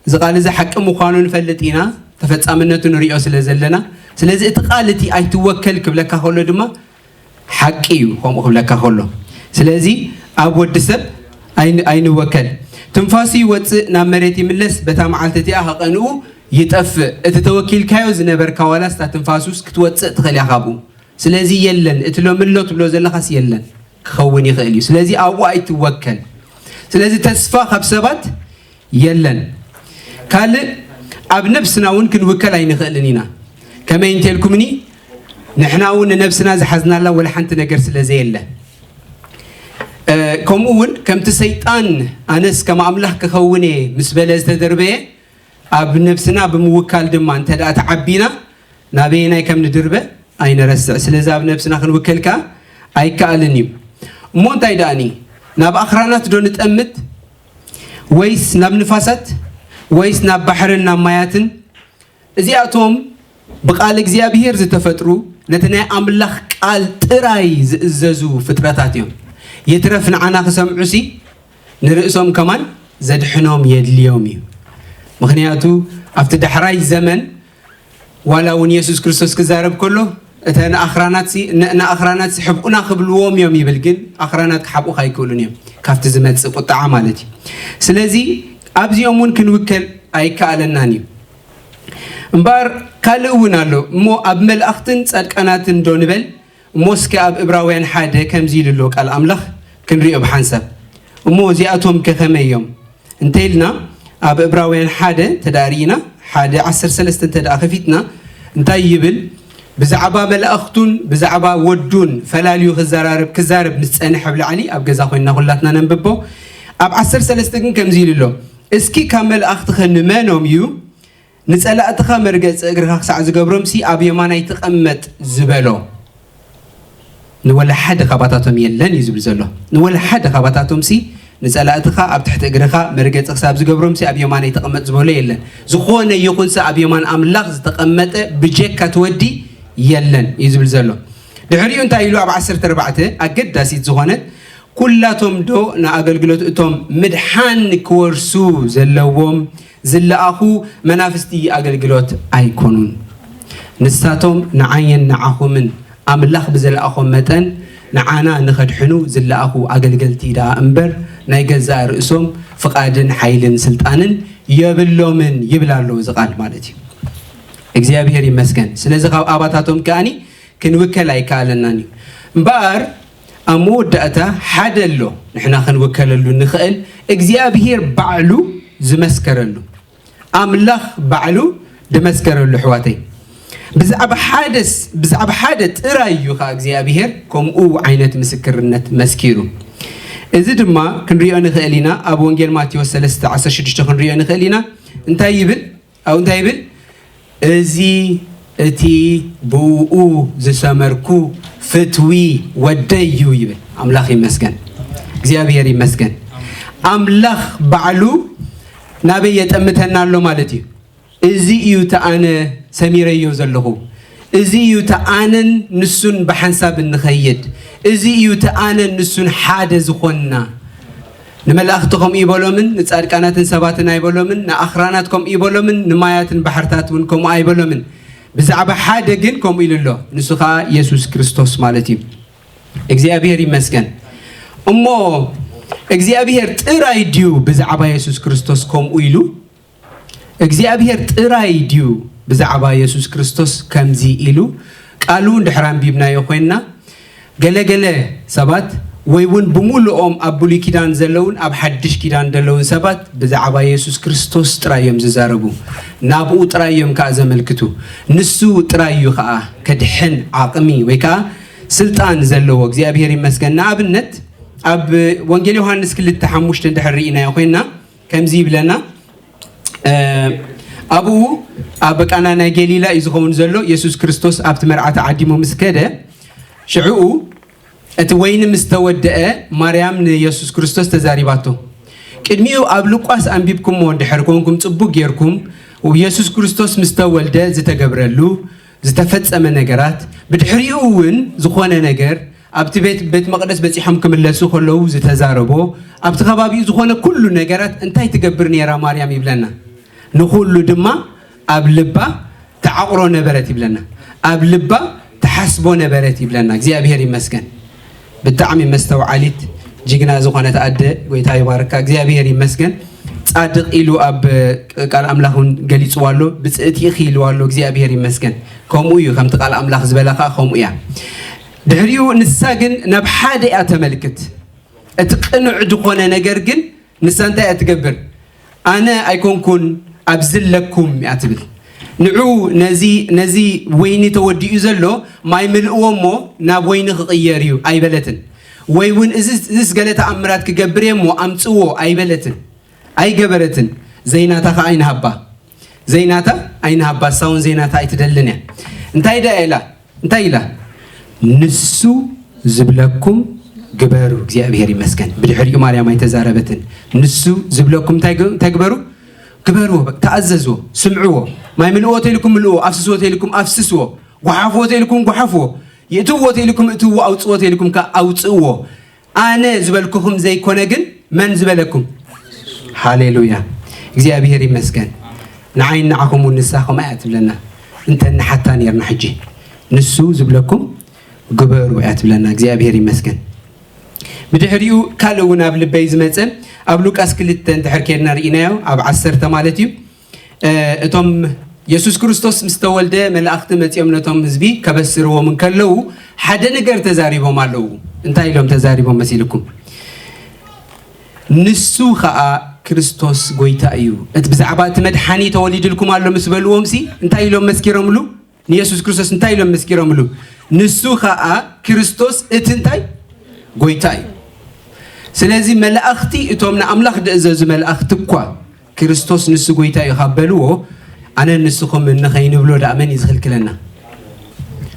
እዚ ቃል እዚ ሓቂ ምዃኑ ንፈልጥ ኢና፣ ተፈጻምነቱ ንሪኦ ስለ ዘለና። ስለዚ እቲ ቃል እቲ ኣይትወከል ክብለካ ከሎ ድማ ሓቂ እዩ፣ ከምኡ ክብለካ ከሎ። ስለዚ ኣብ ወዲ ሰብ ኣይን-፣ ኣይንወከል። ትንፋሱ ይወፅእ፣ ናብ መሬት ይምለስ፣ በታ መዓልቲ እቲኣ ከቐንኡ ይጠፍእ። እቲ ተወኪልካዮ ዝነበርካ ዋላስ እታ ትንፋሱስ ክትወፅእ ትኽእል እያ ካብኡ። ስለዚ የለን፣ እቲ ሎሚ ኣሎ ትብሎ ዘለኻስ የለን፣ ክኸውን ይኽእል እዩ። ስለዚ ኣብኡ ኣይትወከል። ስለዚ ተስፋ ካብ ሰባት የለን። ካልእ ኣብ ነብስና እውን ክንውከል ኣይንኽእልን ኢና። ከመይ እንተልኩምኒ፣ ንሕና እውን ንነብስና ዝሓዝናላ ወላ ሓንቲ ነገር ስለ ዘየለ። እ፣ ከምኡ እውን ከምቲ ሰይጣን ኣነስ ከም ኣምላኽ ክኸውን እየ ምስ በለ ዝተደርበየ፣ ኣብ ነብስና ብምውካል ድማ እንተ ደኣ ተዓቢና ናበየናይ ከም ንድርበ ኣይነረስዕ። ስለዚ ኣብ ነብስና ክንውከል ከኣ ኣይከኣልን እዩ። እሞ እንታይ ደኣኒ፣ ናብ ኣኽራናት ዶ ንጠምት? ወይስ ናብ ንፋሳት? ወይስ ናብ ባሕርን ናብ ማያትን? እዚኣቶም ብቃል እግዚኣብሔር ዝተፈጥሩ፣ ነቲ ናይ ኣምላኽ ቃል ጥራይ ዝእዘዙ ፍጥረታት እዮም። ይትረፍ ንዓና ክሰምዑሲ፣ ንርእሶም ከማን ዘድሕኖም የድልዮም እዩ። ምኽንያቱ ኣብቲ ዳሕራይ ዘመን ዋላ እውን የሱስ ክርስቶስ ክዛረብ ከሎ፣ እተን ኣኽራናትሲ፣ ን-፣ ንኣኽራናትሲ ሕብኡና ክብልዎም እዮም ይብል፣ ግን ኣኽራናት ክሓብኡኻ ኣይክእሉን እዮም፣ ካብቲ ዝመጽእ ቁጥዓ ማለት እዩ። ስለዚ ኣብዚኦም እውን ክንውከል ኣይከኣለናን እዩ። እምበኣር ካልእ እውን ኣሎ እሞ፣ ኣብ መላእኽትን ጻድቃናትን ዶ ንበል? እሞ እስከ ኣብ እብራውያን ሓደ ከምዚ ኢሉ ኣሎ ቃል ኣምላኽ፣ ክንሪኦ ብሓንሳብ። እሞ እዚኣቶም ከ ከመይ እዮም? እንተ ኢልና፣ ኣብ እብራውያን ሓደ እንተ ደኣ ርኢና፣ ሓደ ዓሰርተ ሰለስተ እንተ ደኣ ከፊትና፣ እንታይ ይብል? ብዛዕባ መላእኽቱን ብዛዕባ ወዱን ፈላልዩ ክዘራረብ፣ ክዛረብ ምስ ጸንሐ ኣብ ላዕሊ፣ ኣብ ገዛ ኮይንና ኩላትና ነንብቦ። ኣብ ዓሰርተ ሰለስተ ግን ከምዚ ኢሉ ኣሎ፣ እስኪ ካብ መላእኽትኸ ንመኖም እዩ ንጸላእትኻ መርገጺ እግርኻ ክሳዕ ዝገብሮምሲ ኣብ የማናይ ተቐመጥ ዝበሎ? ንወላ ሓደ ካባታቶም የለን እዩ ዝብል ዘሎ። ንወላ ሓደ ካባታቶምሲ ንጸላእትኻ ኣብ ትሕቲ እግርኻ መርገጺ ክሳብ ዝገብሮምሲ ኣብ የማናይ ተቐመጥ ዝበሎ የለን። ዝኾነ ይኹን ሰብ ኣብ የማን ኣምላኽ ዝተቐመጠ ብጀካ እቲ ወዲ የለን እዩ ዝብል ዘሎ። ድሕሪኡ እንታይ ኢሉ? ኣብ ዓሰርተ ኣርባዕተ ኣገዳሲት ዝኾነት፣ ኩላቶም ዶ ንኣገልግሎት እቶም ምድሓን ክወርሱ ዘለዎም ዝለኣኹ መናፍስቲ ኣገልግሎት ኣይኮኑን? ንሳቶም ንዓይን ንዓኹምን ኣምላኽ ብዘለኣኾም መጠን ንዓና ንኸድሕኑ ዝለኣኹ ኣገልገልቲ ደኣ እምበር፣ ናይ ገዛእ ርእሶም ፍቓድን ሓይልን ስልጣንን የብሎምን ይብል ኣሎ እዚ ቃል ማለት እዩ። እግዚኣብሔር ይመስገን። ስለዚ ካብ ኣባታቶም ከኣኒ ክንውከል ኣይከኣለናን እዩ። እምበኣር ኣብ መወዳእታ ሓደ ኣሎ ንሕና ክንውከለሉ ንኽእል፣ እግዚኣብሔር ባዕሉ ዝመስከረሉ፣ ኣምላኽ ባዕሉ ዝመስከረሉ፣ ኣሕዋተይ። ብዛዕባ ሓደስ፣ ብዛዕባ ሓደ ጥራይ እዩ ኸኣ እግዚኣብሔር ከምኡ ዓይነት ምስክርነት መስኪሩ። እዚ ድማ ክንሪኦ ንኽእል ኢና፣ ኣብ ወንጌል ማቴዎስ ሰለስተ ዓሰርተ ሽዱሽተ ክንሪኦ ንኽእል ኢና። እንታይ ይብል? ኣብኡ እንታይ ይብል? እዚ እቲ ብእኡ ዝሰመርኩ ፍትዊ ወደይ እዩ ይብል። ኣምላኽ ይመስገን፣ እግዚኣብሔር ይመስገን። ኣምላኽ ባዕሉ ናበይ የጠምተና ኣሎ ማለት እዩ? እዚ እዩ እቲ ኣነ ሰሚረዮ ዘለኹ። እዚ እዩ እቲ ኣነን ንሱን ብሓንሳብ እንኸይድ። እዚ እዩ እቲ ኣነን ንሱን ሓደ ዝኾንና። ንመላእኽቲ ከምኡ ይበሎምን፣ ንጻድቃናትን ሰባትን ኣይበሎምን፣ ንኣኽራናት ከምኡ ይበሎምን፣ ንማያትን ባሕርታት እውን ከምኡ ኣይበሎምን። ብዛዕባ ሓደ ግን ከምኡ ኢሉ ኣሎ፣ ንሱ ኸኣ የሱስ ክርስቶስ ማለት እዩ። እግዚኣብሔር ይመስገን። እሞ እግዚኣብሔር ጥራይ ድዩ ብዛዕባ የሱስ ክርስቶስ ከምኡ ኢሉ? እግዚኣብሔር ጥራይ ድዩ ብዛዕባ የሱስ ክርስቶስ ከምዚ ኢሉ? ቃሉ እንድሕር ኣንቢብናዮ ኮይንና፣ ገለ ገለ ሰባት ወይ እውን ብምሉኦም ኣብ ብሉይ ኪዳን ዘለውን ኣብ ሓድሽ ኪዳን ዘለውን ሰባት ብዛዕባ የሱስ ክርስቶስ ጥራይ እዮም ዝዛረቡ። ናብኡ ጥራይ እዮም ከኣ ዘመልክቱ። ንሱ ጥራይ እዩ ከኣ ከድሕን ዓቕሚ ወይ ከኣ ስልጣን ዘለዎ። እግዚኣብሔር ይመስገን። ንኣብነት ኣብ ወንጌል ዮሃንስ ክልተ ሓሙሽተ እንድሕር ርኢናዮ ኮይንና ከምዚ ይብለና፣ እ፣ ኣብኡ ኣብ ቃና ናይ ገሊላ እዩ ዝኸውን ዘሎ። የሱስ ክርስቶስ ኣብቲ መርዓ ተዓዲሙ ምስ ከደ፣ ሽዕኡ እቲ ወይኒ ምስ ተወደአ፣ ማርያም ንየሱስ ክርስቶስ ተዛሪባቶ። ቅድሚኡ ኣብ ሉቃስ ኣንቢብኩሞ እንድሕር ኮንኩም፣ ጽቡቕ ጌርኩም፣ የሱስ ክርስቶስ ምስ ተወልደ ዝተገብረሉ፣ ዝተፈጸመ ነገራት፣ ብድሕሪኡ እውን ዝኾነ ነገር፣ ኣብቲ ቤት፣ ቤት መቕደስ በጺሖም ክምለሱ ከለዉ ዝተዛረቦ፣ ኣብቲ ከባቢኡ ዝኾነ ኩሉ ነገራት፣ እንታይ ትገብር ነይራ ማርያም ይብለና። ንኹሉ ድማ ኣብ ልባ ተዓቕሮ ነበረት ይብለና። ኣብ ልባ ተሓስቦ ነበረት ይብለና። እግዚኣብሔር ይመስገን። ብጣዕሚ መስተውዓሊት፣ ጅግና ዝኾነት ኣደ፣ ጎይታ ይባርካ። እግዚኣብሔር ይመስገን። ጻድቕ ኢሉ ኣብ ቃል ኣምላኽ እውን ገሊጽዋ ኣሎ። ብጽእቲ ኢኺ ኢልዋ ኣሎ። እግዚኣብሔር ይመስገን። ከምኡ እዩ፣ ከምቲ ቃል ኣምላኽ ዝበላ ኸኣ ከምኡ እያ። ድሕሪኡ ንሳ ግን ናብ ሓደ እያ ተመልክት። እቲ ቅኑዕ ዝኾነ ነገር ግን ንሳ እንታይ እያ ትገብር? ኣነ ኣይኮንኩን ኣብዚ ኣለኩም እያ ትብል። ንዑ ነዚ፣ ነዚ ወይኒ ተወዲኡ ዘሎ ማይ ምልእዎ እሞ ናብ ወይኒ ክቕየር እዩ ኣይበለትን። ወይ እውን እዚስ፣ እዚስ ገለ ተኣምራት ክገብር እየ እሞ ኣምጽዎ ኣይበለትን። ኣይገበረትን። ዘይናታ ኸዓ ኣይንሃባ። ዘይናታ ኣይንሃባ፣ እሳ እውን ዘይናታ ኣይትደልን እያ። እንታይ ደኣ ኢላ? እንታይ ኢላ? "ንሱ ዝብለኩም ግበሩ።" እግዚኣብሔር ይመስገን። ብድሕሪኡ ማርያም ኣይተዛረበትን። "ንሱ ዝብለኩም እንታይ ግ-፣ እንታይ ግበሩ? ግበርዎ፣ በቃ ተኣዘዝዎ፣ ስምዕዎ። ማይ ምልእዎ ተኢልኩም ምልእዎ፣ ኣፍስስዎ ተኢልኩም ኣፍስስዎ፣ ጓሓፍዎ ተኢልኩም ጓሓፍዎ፣ ይእትውዎ ተኢልኩም እትውዎ፣ ኣውፅዎ ተኢልኩም ከ ኣውፅእዎ። ኣነ ዝበልኩኹም ዘይኮነ ግን መን ዝበለኩም?" ሃሌሉያ። እግዚኣብሔር ይመስገን። ንዓይን ንዓኹም እውን ንሳ ከምኣ እያ ትብለና። እንተ ንሓታ ነርና ሕጂ፣ "ንሱ ዝብለኩም ግበሩ" እያ ትብለና። እግዚኣብሔር ይመስገን። ብድሕሪኡ ካልእ እውን ኣብ ልበይ ዝመጸ፣ ኣብ ሉቃስ ክልተ እንድሕር ኬድና ርኢናዮ፣ ኣብ ዓሰርተ ማለት እዩ። እ፣ እቶም የሱስ ክርስቶስ ምስ ተወልደ መላእኽቲ መጺኦም ነቶም ህዝቢ ከበስርዎም እንከለዉ ሓደ ነገር ተዛሪቦም ኣለዉ። እንታይ ኢሎም ተዛሪቦም መሲልኩም? "ንሱ ኸኣ ክርስቶስ ጎይታ እዩ። እቲ ብዛዕባ እቲ መድሓኒ ተወሊድልኩም ኣሎ" ምስ በልዎም ሲ እንታይ ኢሎም መስኪሮምሉ? ንየሱስ ክርስቶስ እንታይ ኢሎም መስኪሮምሉ? "ንሱ ኸኣ ክርስቶስ እቲ እንታይ? ጎይታ እዩ።" ስለዚ መላእኽቲ፣ እቶም ንኣምላኽ ዝእዘዙ መላእኽቲ እኳ "ክርስቶስ ንሱ ጎይታ እዩ" ካብ በልዎ፣ ኣነ ንስኹም እንኸይንብሎ ደኣ መን እዩ ዝኽልክለና?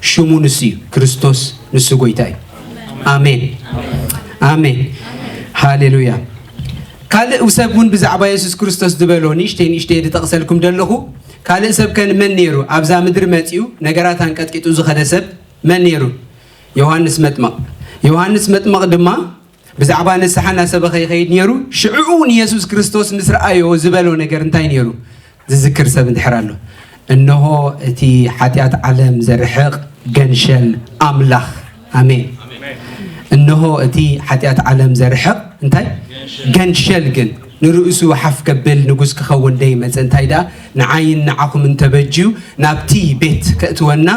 ሽሙ ንሱ እዩ፣ ክርስቶስ ንሱ ጎይታ እዩ። ኣሜን፣ ኣሜን፣ ሃሌሉያ። ካልእ ሰብ እውን ብዛዕባ የሱስ ክርስቶስ ዝበሎ ንእሽተይ ንእሽተይ ዝጠቕሰልኩም ዘለኹ። ካልእ ሰብ ከ መን ነይሩ? ኣብዛ ምድሪ መጺኡ ነገራት ኣንቀጥቂጡ ዝኸደ ሰብ መን ነይሩ? ዮሃንስ መጥመቕ። ዮሃንስ መጥመቕ ድማ ብዛዕባ ንስሓ እናሰበኸ ይኸይድ ነይሩ። ሽዕኡ ንየሱስ ክርስቶስ ምስ ረኣዮ ዝበሎ ነገር እንታይ ነይሩ? ዝዝክር ሰብ እንድሕር ኣሎ፣ "እንሆ እቲ ሓጢኣት ዓለም ዘርሕቕ ገንሸል ኣምላኽ።" ኣሜን። "እንሆ እቲ ሓጢኣት ዓለም ዘርሕቕ እንታይ? ገንሸል ግን ንርእሱ ሓፍ ከብል ንጉስ ክኸውን ደይመጸ። እንታይ ደኣ ንዓይን ንዓኹም እንተበጅዩ ናብቲ ቤት ከእትወና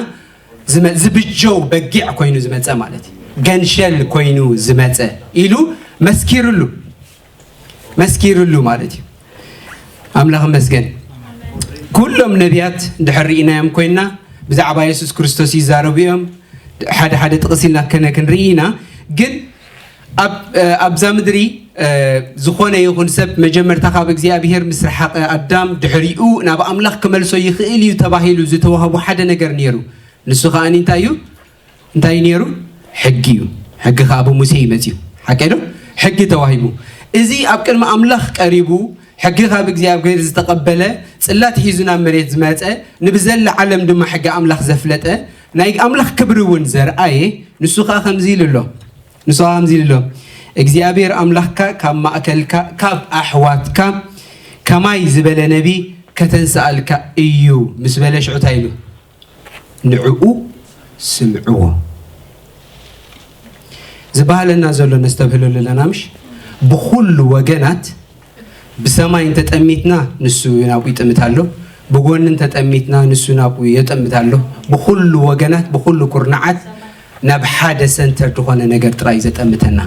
ዝመ-፣ ዝብጀው በጊዕ ኮይኑ ዝመጸ ማለት እዩ። ገንሸል ኮይኑ ዝመጸ" ኢሉ መስኪርሉ፣ መስኪርሉ ማለት እዩ። ኣምላኽ ይመስገን። ኩሎም ነቢያት እንድሕር ርኢናዮም ኮይንና ብዛዕባ የሱስ ክርስቶስ ይዛረቡ እዮም። ሓደ ሓደ ጥቕሲ ኢልና ከነ ክንርኢ ኢና። ግን ኣብ፣ ኣብዛ ምድሪ፣ እ፣ ዝኾነ ይኹን ሰብ መጀመርታ ካብ እግዚኣብሔር ምስ ረሓቐ ኣዳም፣ ድሕሪኡ ናብ ኣምላኽ ክመልሶ ይኽእል እዩ ተባሂሉ ዝተዋህቦ ሓደ ነገር ነይሩ። ንሱ ከኣ እንታይ እዩ? እንታይ ነይሩ? ሕጊ እዩ። ሕጊ ከኣ ብሙሴ እዩ መጺኡ። ሓቀይ ዶ? ሕጊ ተዋሂቡ። እዚ ኣብ ቅድሚ ኣምላኽ ቀሪቡ፣ ሕጊ ካብ እግዚኣብሔር ዝተቐበለ፣ ጽላት ሒዙ ናብ መሬት ዝመጸ፣ ንብዘላ ዓለም ድማ ሕጊ ኣምላኽ ዘፍለጠ፣ ናይ ኣምላኽ ክብሪ እውን ዘርኣየ፣ ንሱ ከኣ ከምዚ ኢሉ ኣሎ። ንሱ ከኣ ከምዚ ኢሉ ኣሎ፣ "እግዚኣብሔር ኣምላኽካ ካብ ማእከልካ፣ ካብ ኣሕዋትካ ከማይ ዝበለ ነቢ ከተንስኣልካ እዩ" ምስ በለ ሽዑ እንታይ ኢሉ? "ንዕኡ ስምዕዎ" ዝበሃለና ዘሎ ነስተብህለሉ ኣለና፣ ምሽ? ብኹሉ ወገናት፣ ብሰማይ እንተጠሚትና ንሱ ናብኡ ይጥምት ኣሎ፣ ብጎኒ እንተጠሚትና ንሱ ናብኡ የጠምት ኣሎ። ብኹሉ ወገናት፣ ብኹሉ ኩርናዓት ናብ ሓደ ሰንተር ዝኾነ ነገር ጥራይ ዘጠምተና፣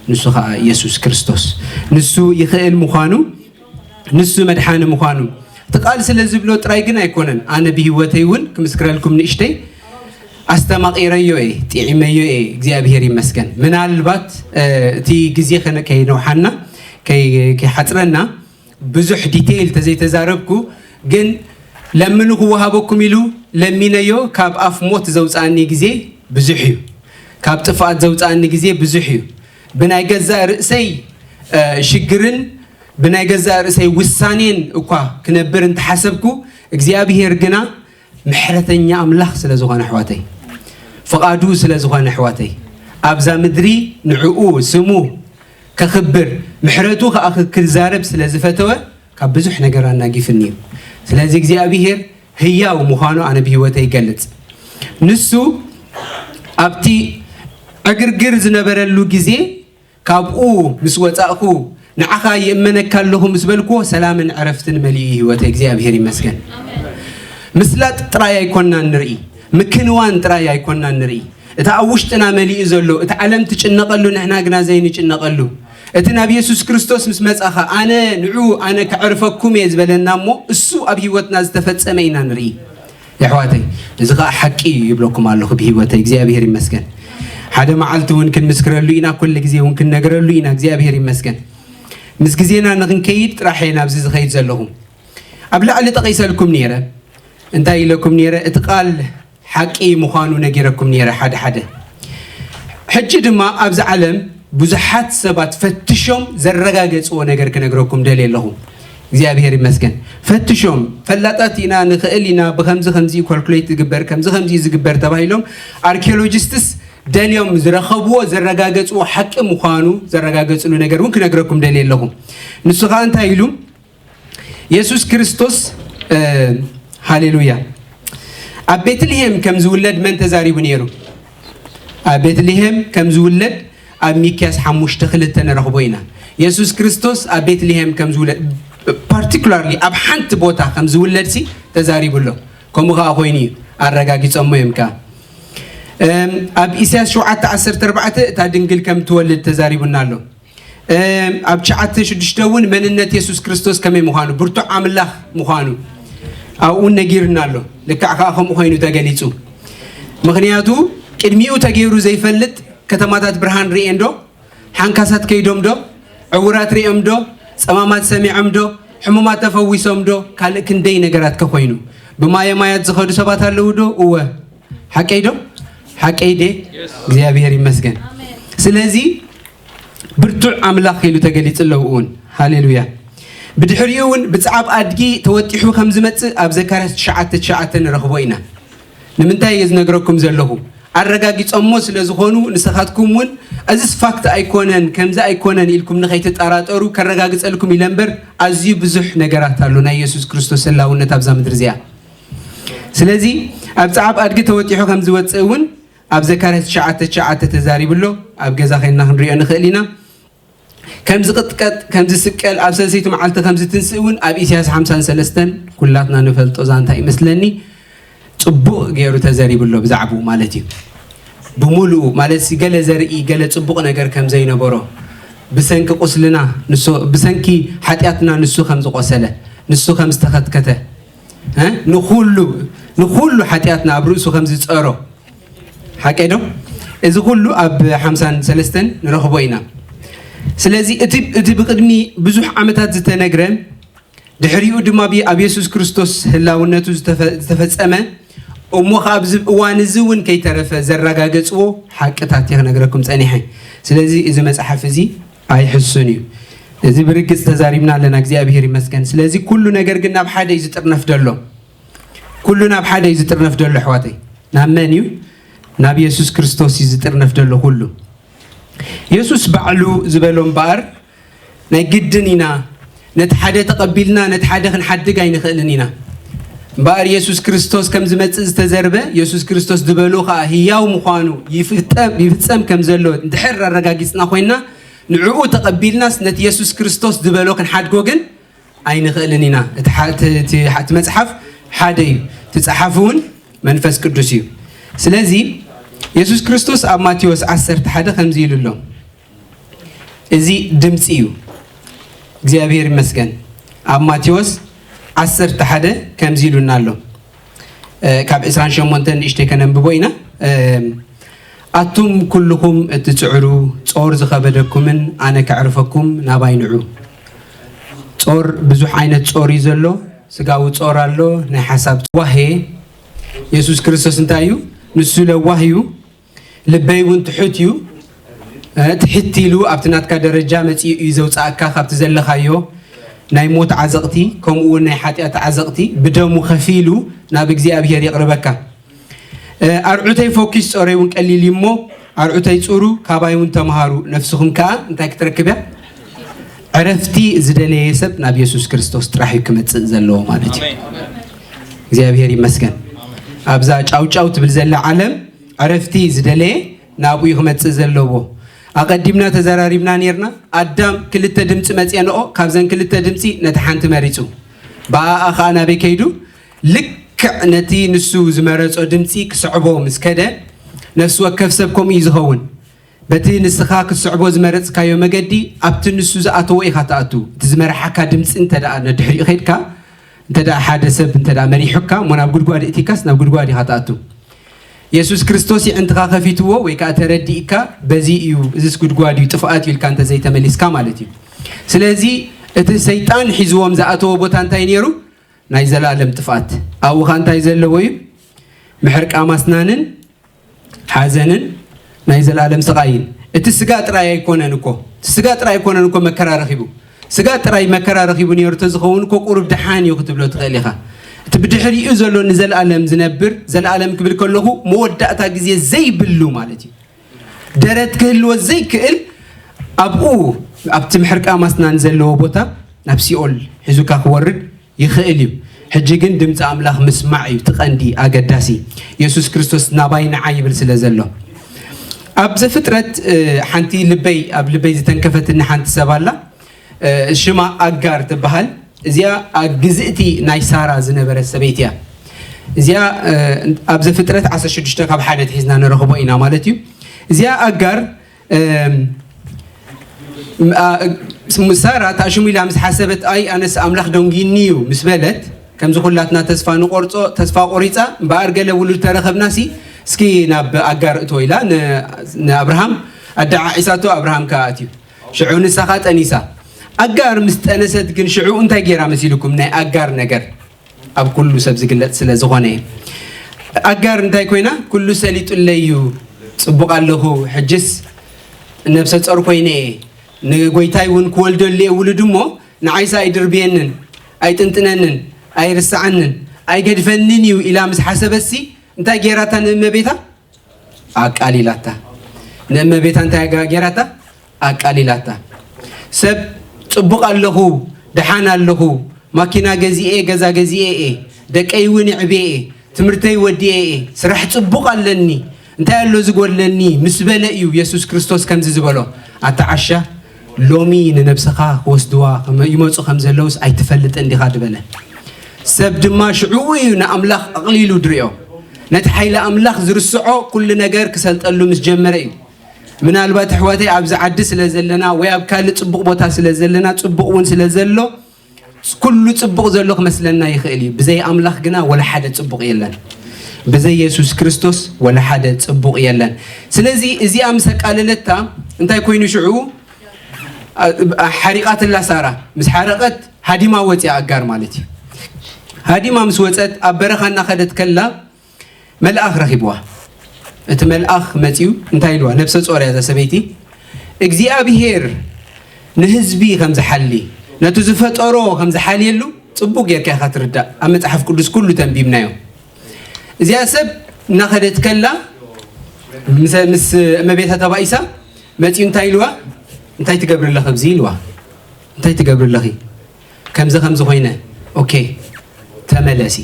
ንሱ ኸኣ ኢየሱስ ክርስቶስ። ንሱ ይኽእል ምዃኑ፣ ንሱ መድሓኒ ምዃኑ። እቲ ቃል ስለ ዝብሎ ጥራይ ግን ኣይኮነን። ኣነ ብህይወተይ እውን ክምስክረልኩም ንእሽተይ ኣስተማቒረዮ እየ፣ ጥዒመዮ እየ፣ እግዚኣብሔር ይመስገን። ምናልባት፣ እ፣ እቲ ግዜ ከነ-፣ ከይነውሓና፣ ከይ-፣ ከይሓጽረና ብዙሕ ዲቴይል ተዘይተዛረብኩ፣ ግን ለምኑ ክወሃበኩም ኢሉ ለሚነዮ፣ ካብ ኣፍ ሞት ዘውፅኣኒ ግዜ ብዙሕ እዩ፣ ካብ ጥፍኣት ዘውፅኣኒ ግዜ ብዙሕ እዩ። ብናይ ገዛእ ርእሰይ ሽግርን ብናይ ገዛእ ርእሰይ ውሳኔን እኳ ክነብር እንተሓሰብኩ፣ እግዚኣብሄር ግና ምሕረተኛ ኣምላኽ ስለ ዝኾነ ኣሕዋተይ፣ ፍቓዱ ስለ ዝኾነ ኣሕዋተይ፣ ኣብዛ ምድሪ ንዕኡ ስሙ ከኽብር፣ ምሕረቱ ከኣ ክዛረብ ስለ ዝፈተወ፣ ካብ ብዙሕ ነገር ኣናጊፍኒ እዩ። ስለዚ እግዚኣብሄር ህያው ምዃኑ ኣነ ብህይወተይ ይገልጽ። ንሱ ኣብቲ ዕግርግር ዝነበረሉ ግዜ ካብኡ ምስ ወጻእኩ፣ ንዓኻ ይእመነካ ኣለኹ ምስ በልኩዎ፣ ሰላምን ዕረፍትን መሊኡ ህይወተይ። እግዚኣብሄር ይመስገን። ምስላጥ ጥራይ ኣይኮናን ንርኢ፣ ምክንዋን ጥራይ ኣይኮናን ንርኢ። እቲ ኣብ ውሽጥና መሊኡ ዘሎ፣ እቲ ዓለም ትጭነቐሉ፣ ንሕና ግና ዘይንጭነቐሉ፣ እቲ ናብ የሱስ ክርስቶስ ምስ መጻኻ፣ ኣነ ንዑ፣ ኣነ ከዕርፈኩም እየ ዝበለና እሞ፣ እሱ ኣብ ህይወትና ዝተፈጸመ ኢና ንርኢ። የሕዋተይ፣ እዚ ኸኣ ሓቂ እዩ ይብለኩም ኣለኹ ብህይወተይ። እግዚኣብሄር ይመስገን። ሓደ መዓልቲ እውን ክንምስክረሉ ኢና፣ ኩሉ ግዜ እውን ክንነግረሉ ኢና። እግዚኣብሄር ይመስገን። ምስ ግዜና ንኽንከይድ ጥራሕ እየ ናብዚ ዝኸይድ ዘለኹ። ኣብ ላዕሊ ጠቒሰልኩም ነይረ። እንታይ ኢለኩም ነይረ? እቲ ቃል ሓቂ ምዃኑ ነጊረኩም ነይረ ሓደ ሓደ። ሕጂ ድማ ኣብዚ ዓለም ብዙሓት ሰባት ፈትሾም ዘረጋገጽዎ ነገር ክነግረኩም ደልየ ኣለኹ። እግዚኣብሄር ይመስገን። ፈትሾም፣ ፈላጣት ኢና፣ ንኽእል ኢና፣ ብኸምዚ ከምዚ እዩ ኮልኩሌት ዝግበር፣ ከምዚ ከምዚ እዩ ዝግበር ተባሂሎም ኣርኪኦሎጂስትስ ደልዮም ዝረኸብዎ፣ ዘረጋገጽዎ ሓቂ ምዃኑ ዘረጋገጽሉ ነገር እውን ክነግረኩም ደልየ ኣለኹ። ንሱ ኸኣ እንታይ ኢሉ? የሱስ ክርስቶስ፣ እ፣ ሃሌሉያ፣ ኣብ ቤትልሄም ከም ዝውለድ መን ተዛሪቡ ነይሩ? ኣብ ቤትልሄም ከም ዝውለድ ኣብ ሚክያስ ሓሙሽተ ክልተ ንረኽቦ ኢና። የሱስ ክርስቶስ ኣብ ቤትልሄም ከም ዝውለድ፣ ፓርቲኩላርሊ ኣብ ሓንቲ ቦታ ከም ዝውለድ ሲ ተዛሪቡ ኣሎ። ከምኡ ኸኣ ኮይኑ እዩ፣ ኣረጋጊጾሞ እዮም ከኣ። እም፣ ኣብ ኢሳያስ ሸውዓተ ዓሰርተ ኣርባዕተ እታ ድንግል ከም ትወልድ ተዛሪቡና ኣሎ። እም፣ ኣብ ትሽዓተ ሽዱሽተ እውን መንነት የሱስ ክርስቶስ ከመይ ምዃኑ፣ ብርቱዕ ኣምላኽ ምዃኑ ኣብኡ እውን ነጊሩና ኣሎ። ልክዕ ከኣ ከምኡ ኮይኑ ተገሊጹ። ምኽንያቱ ቅድሚኡ ተገይሩ ዘይፈልጥ ከተማታት ብርሃን ርእየን ዶ? ሓንካሳት ከይዶም ዶ? ዕውራት ርእዮም ዶ? ጸማማት ሰሚዖም ዶ? ሕሙማት ተፈዊሶም ዶ? ካልእ ክንደይ ነገራት ከ ኮይኑ። ብማየ ማያት ዝኸዱ ሰባት ኣለዉ ዶ? እወ። ሓቀይ ዶ? ሓቀይ ዴ? እግዚኣብሔር ይመስገን። ስለዚ ብርቱዕ ኣምላኽ ኢሉ ተገሊጹ ኣለዉ እውን። ሃሌሉያ። ብድሕሪኡ እውን ብጽዓብ ኣድጊ ተወጢሑ ከም ዝመጽእ ኣብ ዘካርያስ ትሽዓተ ትሽዓተ ንረኽቦ ኢና። ንምንታይ እየ ዝነግረኩም ዘለኹ? ኣረጋጊጾሞ ስለ ዝኾኑ፣ ንስኻትኩም እውን እዚስ ፋክት ኣይኮነን፣ ከምዚ ኣይኮነን ኢልኩም ንኸይትጠራጠሩ ከረጋግጸልኩም ኢለ እምበር፣ ኣዝዩ ብዙሕ ነገራት ኣሎ ናይ የሱስ ክርስቶስ ህላውነት ኣብዛ ምድሪ እዚኣ። ስለዚ ኣብ ጸዓብ ኣድጊ ተወጢሑ ከም ዝወጽእ እውን ኣብ ዘካርያስ ትሽዓተ ትሽዓተ ተዛሪቡ ኣሎ። ኣብ ገዛ ኸይንና ክንሪኦ ንኽእል ኢና። ከም ዝቕጥቀጥ፣ ከም ዝስቀል፣ ኣብ ሰለሰይቲ መዓልቲ ከም ዝትንስእ እውን ኣብ ኢሳያስ ሓምሳን ሰለስተን ኩላትና ንፈልጦ ዛንታ ይመስለኒ። ጽቡቕ ገይሩ ተዘሪቡ ኣሎ ብዛዕባኡ ማለት እዩ። ብምሉኡ ማለት ሲ ገለ ዘርኢ፣ ገለ ጽቡቕ ነገር ከም ዘይነበሮ፣ ብሰንኪ ቁስልና ንሱ፣ ብሰንኪ ሓጢኣትና ንሱ ከም ዝቆሰለ፣ ንሱ ከም ዝተኸትከተ፣ እ? ንኹሉ፣ ንኹሉ ሓጢኣትና ኣብ ርእሱ ከም ዝጸሮ፣ ሓቀይ ዶ? እዚ ኩሉ ኣብ ሓምሳን ሰለስተን ንረኽቦ ኢና። ስለዚ እቲ፣ እቲ ብቕድሚ ብዙሕ ዓመታት ዝተነግረ፣ ድሕሪኡ ድማ ብ-፣ ኣብ የሱስ ክርስቶስ ህላውነቱ ዝተፈ-፣ ዝተፈጸመ፣ እሞ ኸዓ ኣብዚ እዋን እዚ እውን ከይተረፈ ዘረጋገጽዎ ሓቅታት እየ ክነግረኩም ጸኒሐ። ስለዚ እዚ መጽሓፍ እዚ ኣይሕሱን እዩ። እዚ ብርግጽ ተዛሪብና ኣለና፣ እግዚኣብሔር ይመስገን። ስለዚ ኩሉ ነገር ግን ናብ ሓደ እዩ ዝጥርነፍ ዘሎ። ኩሉ ናብ ሓደ እዩ ዝጥርነፍ ዘሎ ኣሕዋተይ። ናብ መን እዩ? ናብ የሱስ ክርስቶስ እዩ ዝጥርነፍ ዘሎ ኩሉ። የሱስ ባዕሉ ዝበሎ እምበኣር፣ ናይ ግድን ኢና፣ ነቲ ሓደ ተቐቢልና ነቲ ሓደ ክንሓድግ ኣይንኽእልን ኢና። እምበኣር የሱስ ክርስቶስ ከም ዝመጽእ ዝተዘርበ፣ የሱስ ክርስቶስ ዝበሎ ኸኣ ህያው ምዃኑ ይፍጠም-፣ ይፍጸም ከም ዘሎ እንድሕር ኣረጋጊጽና ኮይንና፣ ንዕኡ ተቐቢልናስ ነቲ የሱስ ክርስቶስ ዝበሎ ክንሓድጎ ግን ኣይንኽእልን ኢና። እቲ ሓ-፣ እቲ፣ እቲ፣ እቲ መጽሓፍ ሓደ እዩ። እቲ ጸሓፊ እውን መንፈስ ቅዱስ እዩ። ስለዚ የሱስ ክርስቶስ ኣብ ማቴዎስ ዓሰርተ ሓደ ከምዚ ኢሉ ኣሎ። እዚ ድምጺ እዩ። እግዚኣብሔር ይመስገን። ኣብ ማቴዎስ ዓሰርተ ሓደ ከምዚ ኢሉና ኣሎ። እ፣ ካብ ዕስራን ሸሞንተን ንእሽተይ ከነንብቦ ኢና። እ፣ ኣቱም ኩልኹም እትጽዕሩ፣ ጾር ዝኸበደኩምን ኣነ ከዕርፈኩም ናባይ ንዑ። ጾር፣ ብዙሕ ዓይነት ጾር እዩ ዘሎ። ስጋዊ ጾር ኣሎ፣ ናይ ሓሳብ ዋሄ። የሱስ ክርስቶስ እንታይ እዩ? ንሱ ለዋህ እዩ፣ ልበይ እውን ትሑት እዩ። እ፣ ትሕት ኢሉ ኣብቲ ናትካ ደረጃ መጺኡ እዩ ዘውጽኣካ ካብቲ ዘለኻዮ ናይ ሞት ዓዘቕቲ፣ ከምኡ እውን ናይ ሓጢኣት ዓዘቕቲ ብደሙ ከፊሉ ናብ እግዚኣብሔር የቕርበካ። እ፣ ኣርዑተይ ፎኪስ ጾረይ እውን ቀሊል እዩ እሞ ኣርዑተይ ጹሩ ካባይ እውን ተምሃሩ፣ ነፍስኹም ከኣ እንታይ ክትረክብ እያ? ዕረፍቲ ዝደለየ ሰብ ናብ የሱስ ክርስቶስ ጥራሕ እዩ ክመጽእ ዘለዎ ማለት እዩ። እግዚኣብሔር ይመስገን። ኣብዛ ጫውጫው ትብል ዘላ ዓለም ዕረፍቲ ዝደለየ ናብኡ እዩ ክመጽእ ዘለዎ። ኣቐዲምና ተዘራሪብና ኔርና። ኣዳም ክልተ ድምጺ መጽየንኦ፣ ካብዘን ክልተ ድምጺ ነቲ ሓንቲ መሪጹ። ብኣኣ ኸኣ ናበይ ከይዱ? ልክዕ ነቲ ንሱ ዝመረጾ ድምጺ ክስዕቦ ምስ ከደ፣ ነፍሲ ወከፍ ሰብ ከምኡ እዩ ዝኸውን። በቲ ንስኻ ክትስዕቦ ዝመረጽካዮ መገዲ፣ ኣብቲ ንሱ ዝኣተዎ ኢኻ ትኣቱ። እቲ ዝመርሓካ ድምጺ እንተ ደኣ ነድሕሪኡ ኸይድካ፣ እንተ ደኣ ሓደ ሰብ እንተ ደኣ መሪሑካ፣ እሞ ናብ ጉድጓድ እቲካስ ናብ ጉድጓድ ኢኻ ትኣቱ። የሱስ ክርስቶስ የዕንትኻ ከፊትዎ ወይ ከኣ ተረዲእካ፣ በዚ እዩ፣ እዚስ ጉድጓድ እዩ፣ ጥፍኣት እዩ ኢልካ እንተ ዘይተመሊስካ ማለት እዩ። ስለዚ እቲ ሰይጣን ሒዝዎም ዝኣተዎ ቦታ እንታይ ነይሩ? ናይ ዘለኣለም ጥፍኣት። ኣብኡ ኸኣ እንታይ ዘለዎ እዩ? ምሕርቃም ኣስናንን ሓዘንን ናይ ዘለኣለም ስቓይን። እቲ ስጋ ጥራይ ኣይኮነን እኮ፣ እቲ ስጋ ጥራይ ኣይኮነን እኮ መከራ ረኺቡ። ስጋ ጥራይ መከራ ረኺቡ ነይሩ ተዝኸውን እኮ ቁሩብ ደሓን እዩ ክትብሎ ትኽእል ኢኻ። እቲ ብድሕሪኡ ዘሎ ንዘለኣለም ዝነብር፣ ዘለኣለም ክብል ከለኹ መወዳእታ ግዜ ዘይብሉ ማለት እዩ። ደረት ክህልዎ ዘይክእል፣ ኣብኡ ኣብቲ ምሕርቃም ኣስናን ዘለዎ ቦታ ናብ ሲኦል ሒዙካ ክወርድ ይኽእል እዩ። ሕጂ ግን ድምፂ ኣምላኽ ምስማዕ እዩ እቲ ቀንዲ ኣገዳሲ። የሱስ ክርስቶስ ናባይ ንዓይ ይብል ስለ ዘሎ። ኣብ ዘፍጥረት፣ እ፣ ሓንቲ ልበይ፣ ኣብ ልበይ ዝተንከፈትኒ ሓንቲ ሰብ ኣላ። እ፣ ሽማ ኣጋር ትበሃል። እዚኣ ኣብ ግዝእቲ ናይ ሳራ ዝነበረት ሰበይቲ እያ። እዚኣ፣ እ፣ ኣብ ዘፍጥረት ዓሰርተ ሽዱሽተ ካብ ሓደ ኣትሒዝና ንረኽቦ ኢና ማለት እዩ። እዚኣ ኣጋር፣ እም፣ ም-፣ ኣ-፣ ስ-፣ ሳራ ታሽሙ ኢላ ምስ ሓሰበት፣ "ኣይ፣ ኣነስ ኣምላኽ ደንጊኒ እዩ" ምስ በለት፣ ከምዚ ኩላትና ተስፋ ንቆርጾ፣ ተስፋ ቆሪጻ፣ "እምበኣር ገለ ውሉድ ተረኸብናሲ፣ እስኪ ናብ ኣጋር እቶ" ኢላ ን-፣ ንኣብርሃም ኣደዓዒሳቶ፣ ኣብርሃም ከኣ ኣትዩ። ሽዑ ንሳ ኸኣ ጠኒሳ። ኣጋር ምስ ጠነሰት ግን ሽዑ እንታይ ገይራ መሲልኩም? ናይ ኣጋር ነገር ኣብ ኩሉ ሰብ ዝግለጽ ስለ ዝኾነ እየ። ኣጋር እንታይ ኮይና? "ኩሉ ሰሊጡለይ እዩ፣ ጽቡቕ ኣለኹ፣ ሕጅስ ነብሰ ጾር ኮይነ እየ። ንጎይታይ እውን ክወልደሉ እየ ውሉድ እሞ፣ ንዓይስ ኣይድርብየንን፣ ኣይጥንጥነንን፣ ኣይርስዓንን፣ ኣይገድፈንን እዩ" ኢላ ምስ ሓሰበትሲ፣ እንታይ ገይራታ ንእመቤታ? ኣቃሊላታ። ንእመቤታ እንታይ ጋ-፣ ጌራታ? ኣቃሊላታ። ሰብ ጽቡቕ ኣለኹ፣ ደሓን ኣለኹ፣ ማኪና ገዚኤ፣ ገዛ ገዚኤ እየ፣ ደቀይ እውን የዕብየ እየ፣ ትምህርተይ ወዲኤ እየ፣ ስራሕ ጽቡቕ ኣለኒ፣ እንታይ ኣሎ ዝጎድለኒ? ምስ በለ እዩ የሱስ ክርስቶስ ከምዚ ዝበሎ፣ ኣታ ዓሻ፣ ሎሚ ንነብስኻ ክወስድዋ ከመ-፣ ይመጹ ከም ዘለውስ ኣይትፈልጥን ዲኻ ዝበለ። ሰብ ድማ ሽዑኡ እዩ ንኣምላኽ ኣቕሊሉ ድርእዮ። ነቲ ሓይሊ ኣምላኽ ዝርስዖ ኩሉ ነገር ክሰልጠሉ ምስ ጀመረ እዩ። ምናልባት ኣሕዋተይ ኣብዚ ዓዲ ስለ ዘለና ወይ ኣብ ካልእ ጽቡቕ ቦታ ስለ ዘለና ጽቡቕ እውን ስለ ዘሎ ኩሉ ጽቡቕ ዘሎ ክመስለና ይኽእል እዩ። ብዘይ ኣምላኽ ግና ወላ ሓደ ጽቡቕ የለን። ብዘይ የሱስ ክርስቶስ ወላ ሓደ ጽቡቕ የለን። ስለዚ እዚኣ ምስ ኣቃለለታ እንታይ ኮይኑ ሽዑ? ኣ-፣ ኣ-፣ ሓሪቓትላ ሳራ። ምስ ሓረቐት ሃዲማ ወፂኣ ኣጋር ማለት እዩ። ሃዲማ ምስ ወፀት ኣብ በረኻ እናኸደት ከላ መልኣኽ ረኺብዋ። እቲ መልኣኽ መፂኡ እንታይ ኢልዋ? ነብሰ ጾር እያ እዛ ሰበይቲ። እግዚኣብሄር ንህዝቢ ከም ዝሓሊ፣ ነቲ ዝፈጠሮ ከም ዝሓልየሉ ጽቡቕ ጌርካ ኢኻ ትርዳእ። ኣብ መጽሓፍ ቅዱስ ኩሉ ተንቢብናዮ። እዚኣ ሰብ እናኸደት ከላ ምስ፣ ምስ እመቤታ ተባኢሳ መፂኡ እንታይ ኢልዋ? "እንታይ ትገብሪ ኣለኺ ኣብዚ?" ኢልዋ። "እንታይ ትገብሪ ኣለኺ? ከምዚ ከምዚ ኮይነ።" "ኦኬ፣ ተመለሲ።"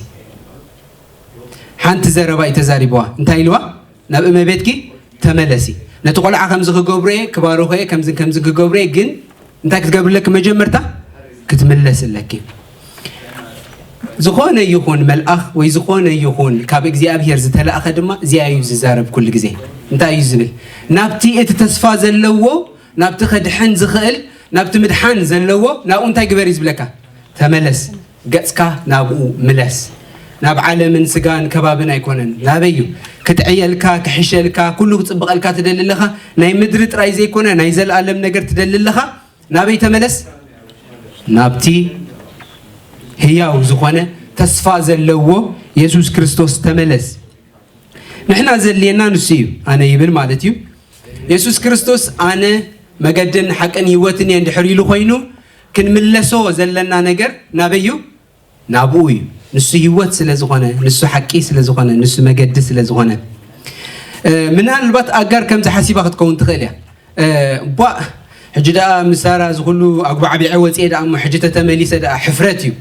ሓንቲ ዘረባ እዩ ተዛሪብዋ። እንታይ ኢልዋ? "ናብ እመቤትኪ ተመለሲ። ነቲ ቆልዓ ከምዚ ክገብሮ እየ፣ ክባርኾ እየ፣ ከምዚ ከምዚ ክገብሮ እየ፣ ግን እንታይ ክትገብሪ ኣለኪ? መጀመርታ ክትምለስ ኣለኪ። ዝኾነ ይኹን መልኣኽ ወይ ዝኾነ ይኹን ካብ እግዚኣብሔር ዝተላእኸ ድማ እዚኣ እዩ ዝዛረብ ኩሉ ግዜ። እንታይ እዩ ዝብል? ናብቲ እቲ ተስፋ ዘለዎ፣ ናብቲ ከድሕን ዝኽእል፣ ናብቲ ምድሓን ዘለዎ፣ ናብኡ እንታይ ግበር እዩ ዝብለካ? ተመለስ። ገጽካ ናብኡ ምለስ። ናብ ዓለምን ስጋን ከባብን ኣይኮነን። ናበይ እዩ? ክጥዕየልካ፣ ክሕሸልካ፣ ኩሉ ክጽብቐልካ ትደሊ ኣለኻ። ናይ ምድሪ ጥራይ ዘይኮነ፣ ናይ ዘለኣለም ነገር ትደሊ ኣለኻ። ናበይ ተመለስ? ናብቲ ህያው ዝኾነ ተስፋ ዘለዎ የሱስ ክርስቶስ ተመለስ። ንሕና ዘድልየና ንሱ እዩ፣ ኣነ ይብል ማለት እዩ። የሱስ ክርስቶስ ኣነ መገድን ሓቅን ህይወትን እየ እንድሕር ኢሉ ኮይኑ፣ ክንምለሶ ዘለና ነገር ናበይ እዩ? ናብኡ እዩ። ንሱ ህይወት ስለ ዝኾነ፣ ንሱ ሓቂ ስለ ዝኾነ፣ ንሱ መገዲ ስለ ዝኾነ። እ፣ ምናልባት ኣጋር ከምዚ ሓሲባ ክትከውን ትኽእል እያ። እ፣ ቧእ፣ ሕጂ ደኣ ምስ ሳራ እዚ ኩሉ ኣጉባዕቢዐ ወፅኤ ደኣ እሞ ሕጂ ተተመሊሰ ደኣ ሕፍረት እዩ።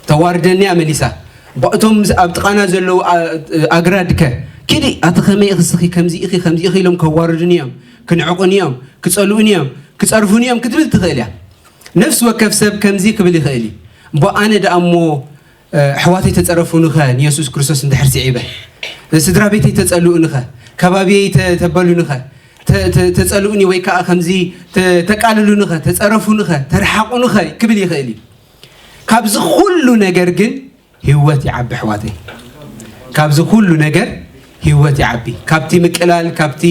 ተዋርደኒ እያ መሊሳ። ቧእ፣ እቶም ምስ ኣብ ጥቓና ዘለዉ ኣ-፣ ኣግራድ ከ፣ ኪዲ፣ ኣቲ ከመይ ኢኺ እስኺ ከምዚ ኢኺ ከምዚ ኢኺ ኢሎም ከዋርዱኒ እዮም፣ ክንዕቑኒ እዮም፣ ክጸልኡኒ እዮም፣ ክጸርፉኒ እዮም ክትብል ትኽእል እያ። ነፍሲ ወከፍ ሰብ ከምዚ ክብል ይኽእል እዩ። እሞ ኣነ ደኣ እሞ፣ እ፣ ኣሕዋተይ ተጸረፉኒኸ ንየሱስ ክርስቶስ እንድሕር ስዒበ? ስድራ ቤተይ ተጸልኡኒኸ? ከባብየይ ተ-፣ ተበሉኒኸ? ተ-፣ ተ-፣ ተጸልኡኒ ወይ ከኣ ከምዚ ተ-፣ ተቃልሉኒኸ? ተጸረፉኒኸ? ተረሓቑኒኸ? ክብል ይኽእል እዩ። ካብዚ ኩሉ ነገር ግን ህይወት ይዓቢ ኣሕዋተይ። ካብዚ ኩሉ ነገር ህይወት ይዓቢ። ካብቲ ምቅላል፣ ካብቲ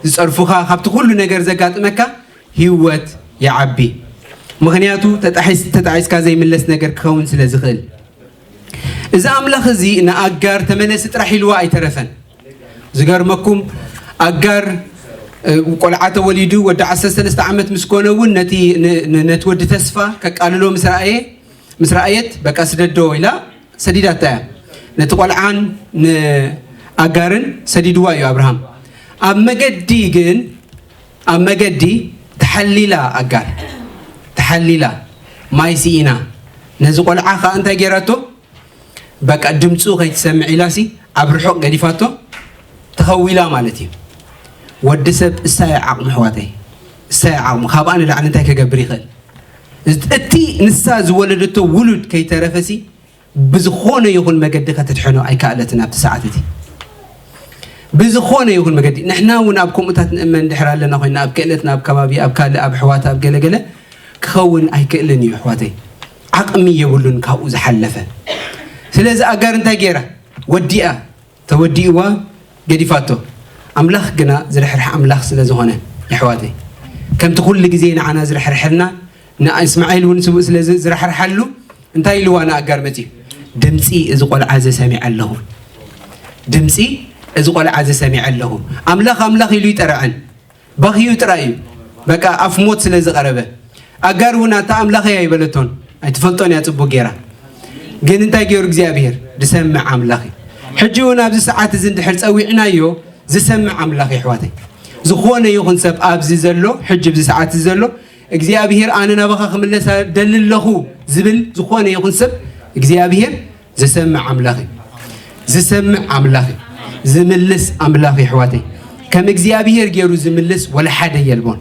ዝጸርፉኻ፣ ካብቲ ኩሉ ነገር ዘጋጥመካ ህይወት ይዓቢ። ምኽንያቱ ተጣሒስ-፣ ተጣሒስካ ዘይምለስ ነገር ክኸውን ስለ ዝኽእል። እዚ ኣምላኽ እዚ ንኣጋር ተመለሲ ጥራሕ ኢልዋ ኣይተረፈን። ዝገርመኩም ኣጋር፣ እ፣ ቆልዓ ተወሊዱ ወዲ ዓሰርተ ሰለስተ ዓመት ምስ ኮነ እውን ነቲ፣ ን-፣ ን-፣ ነቲ ወዲ ተስፋ ከቃልሎ ምስ ረኣየ፣ ምስ ረኣየት በቃ ስደዶ ኢላ ሰዲዳታ እያ። ነቲ ቆልዓን ንኣጋርን ሰዲድዋ እዩ ኣብርሃም። ኣብ መገዲ ግን፣ ኣብ መገዲ ተሓሊላ ኣጋር፣ ተሓሊላ ማይ ስኢና። ነዚ ቆልዓ ኸዓ እንታይ ገይራቶ? በቃ ድምፁ ከይትሰምዕ ኢላሲ ኣብ ርሑቕ ገዲፋቶ ተኸዊላ ማለት እዩ። ወዲ ሰብ እሳ እያ ዓቕሙ ኣሕዋተይ፣ እሳ እያ ዓቕሙ። ካብኣ ንላዕሊ እንታይ ከገብር ይኽእል? እቲ ንሳ ዝወለደቶ ውሉድ ከይተረፈሲ ብዝኾነ ይኹን መገዲ ከተድሕኖ ኣይከኣለትን ኣብቲ ሰዓት እቲ። ብዝኾነ ይኹን መገዲ ንሕና እውን ኣብ ከምኡታት ንእመን እንድሕር ኣለና ኮይና ኣብ ክእለትና፣ ኣብ ከባቢ፣ ኣብ ካልእ፣ ኣብ ኣሕዋት፣ ኣብ ገለገለ ክኸውን ኣይክእልን እዩ ኣሕዋተይ። ዓቕሚ የብሉን ካብኡ ዝሓለፈ። ስለዚ ኣጋር እንታይ ገይራ? ወዲኣ፣ ተወዲእዋ ገዲፋቶ። ኣምላኽ ግና ዝርሕርሕ ኣምላኽ ስለ ዝኾነ የሕዋተይ፣ ከምቲ ኩሉ ግዜ ንዓና ዝርሕርሐልና ንእስማኤል እውን ስቡእ ስለ ዝ-፣ ዝረሕርሓሉ እንታይ ኢልዋ ንኣጋር መጺኡ? ድምጺ እዚ ቆልዓ እዚ ሰሚዐ ኣለኹ። ድምጺ እዚ ቆልዓ እዚ ሰሚዐ ኣለኹ። ኣምላኽ ኣምላኽ ኢሉ ይጠርዐን። በኽዩ ጥራይ እዩ። በቃ ኣፍ ሞት ስለ ዝቐረበ። ኣጋር እውን ኣታ ኣምላኽ እያ ኣይበለቶን። ኣይትፈልጦን እያ ጽቡቕ ገይራ። ግን እንታይ ገይሩ እግዚኣብሄር? ዝሰምዕ ኣምላኽ እዩ። ሕጂ እውን ኣብዚ ሰዓት እዚ እንድሕር ጸዊዕናዮ ዝሰምዕ ኣምላኽ እዩ ኣሕዋተይ። ዝኾነ ይኹን ሰብ ኣብዚ ዘሎ፣ ሕጂ ኣብዚ ሰዓት እዚ ዘሎ፣ እግዚኣብሄር ኣነ ናባኻ ክምለስ ደሊ ኣለኹ ዝብል ዝኾነ ይኹን ሰብ እግዚኣብሄር ዝሰምዕ ኣምላኽ እዩ። ዝሰምዕ ኣምላኽ እዩ። ዝምልስ ኣምላኽ እዩ ኣሕዋተይ። ከም እግዚኣብሄር ገይሩ ዝምልስ ወላ ሓደ የልቦን።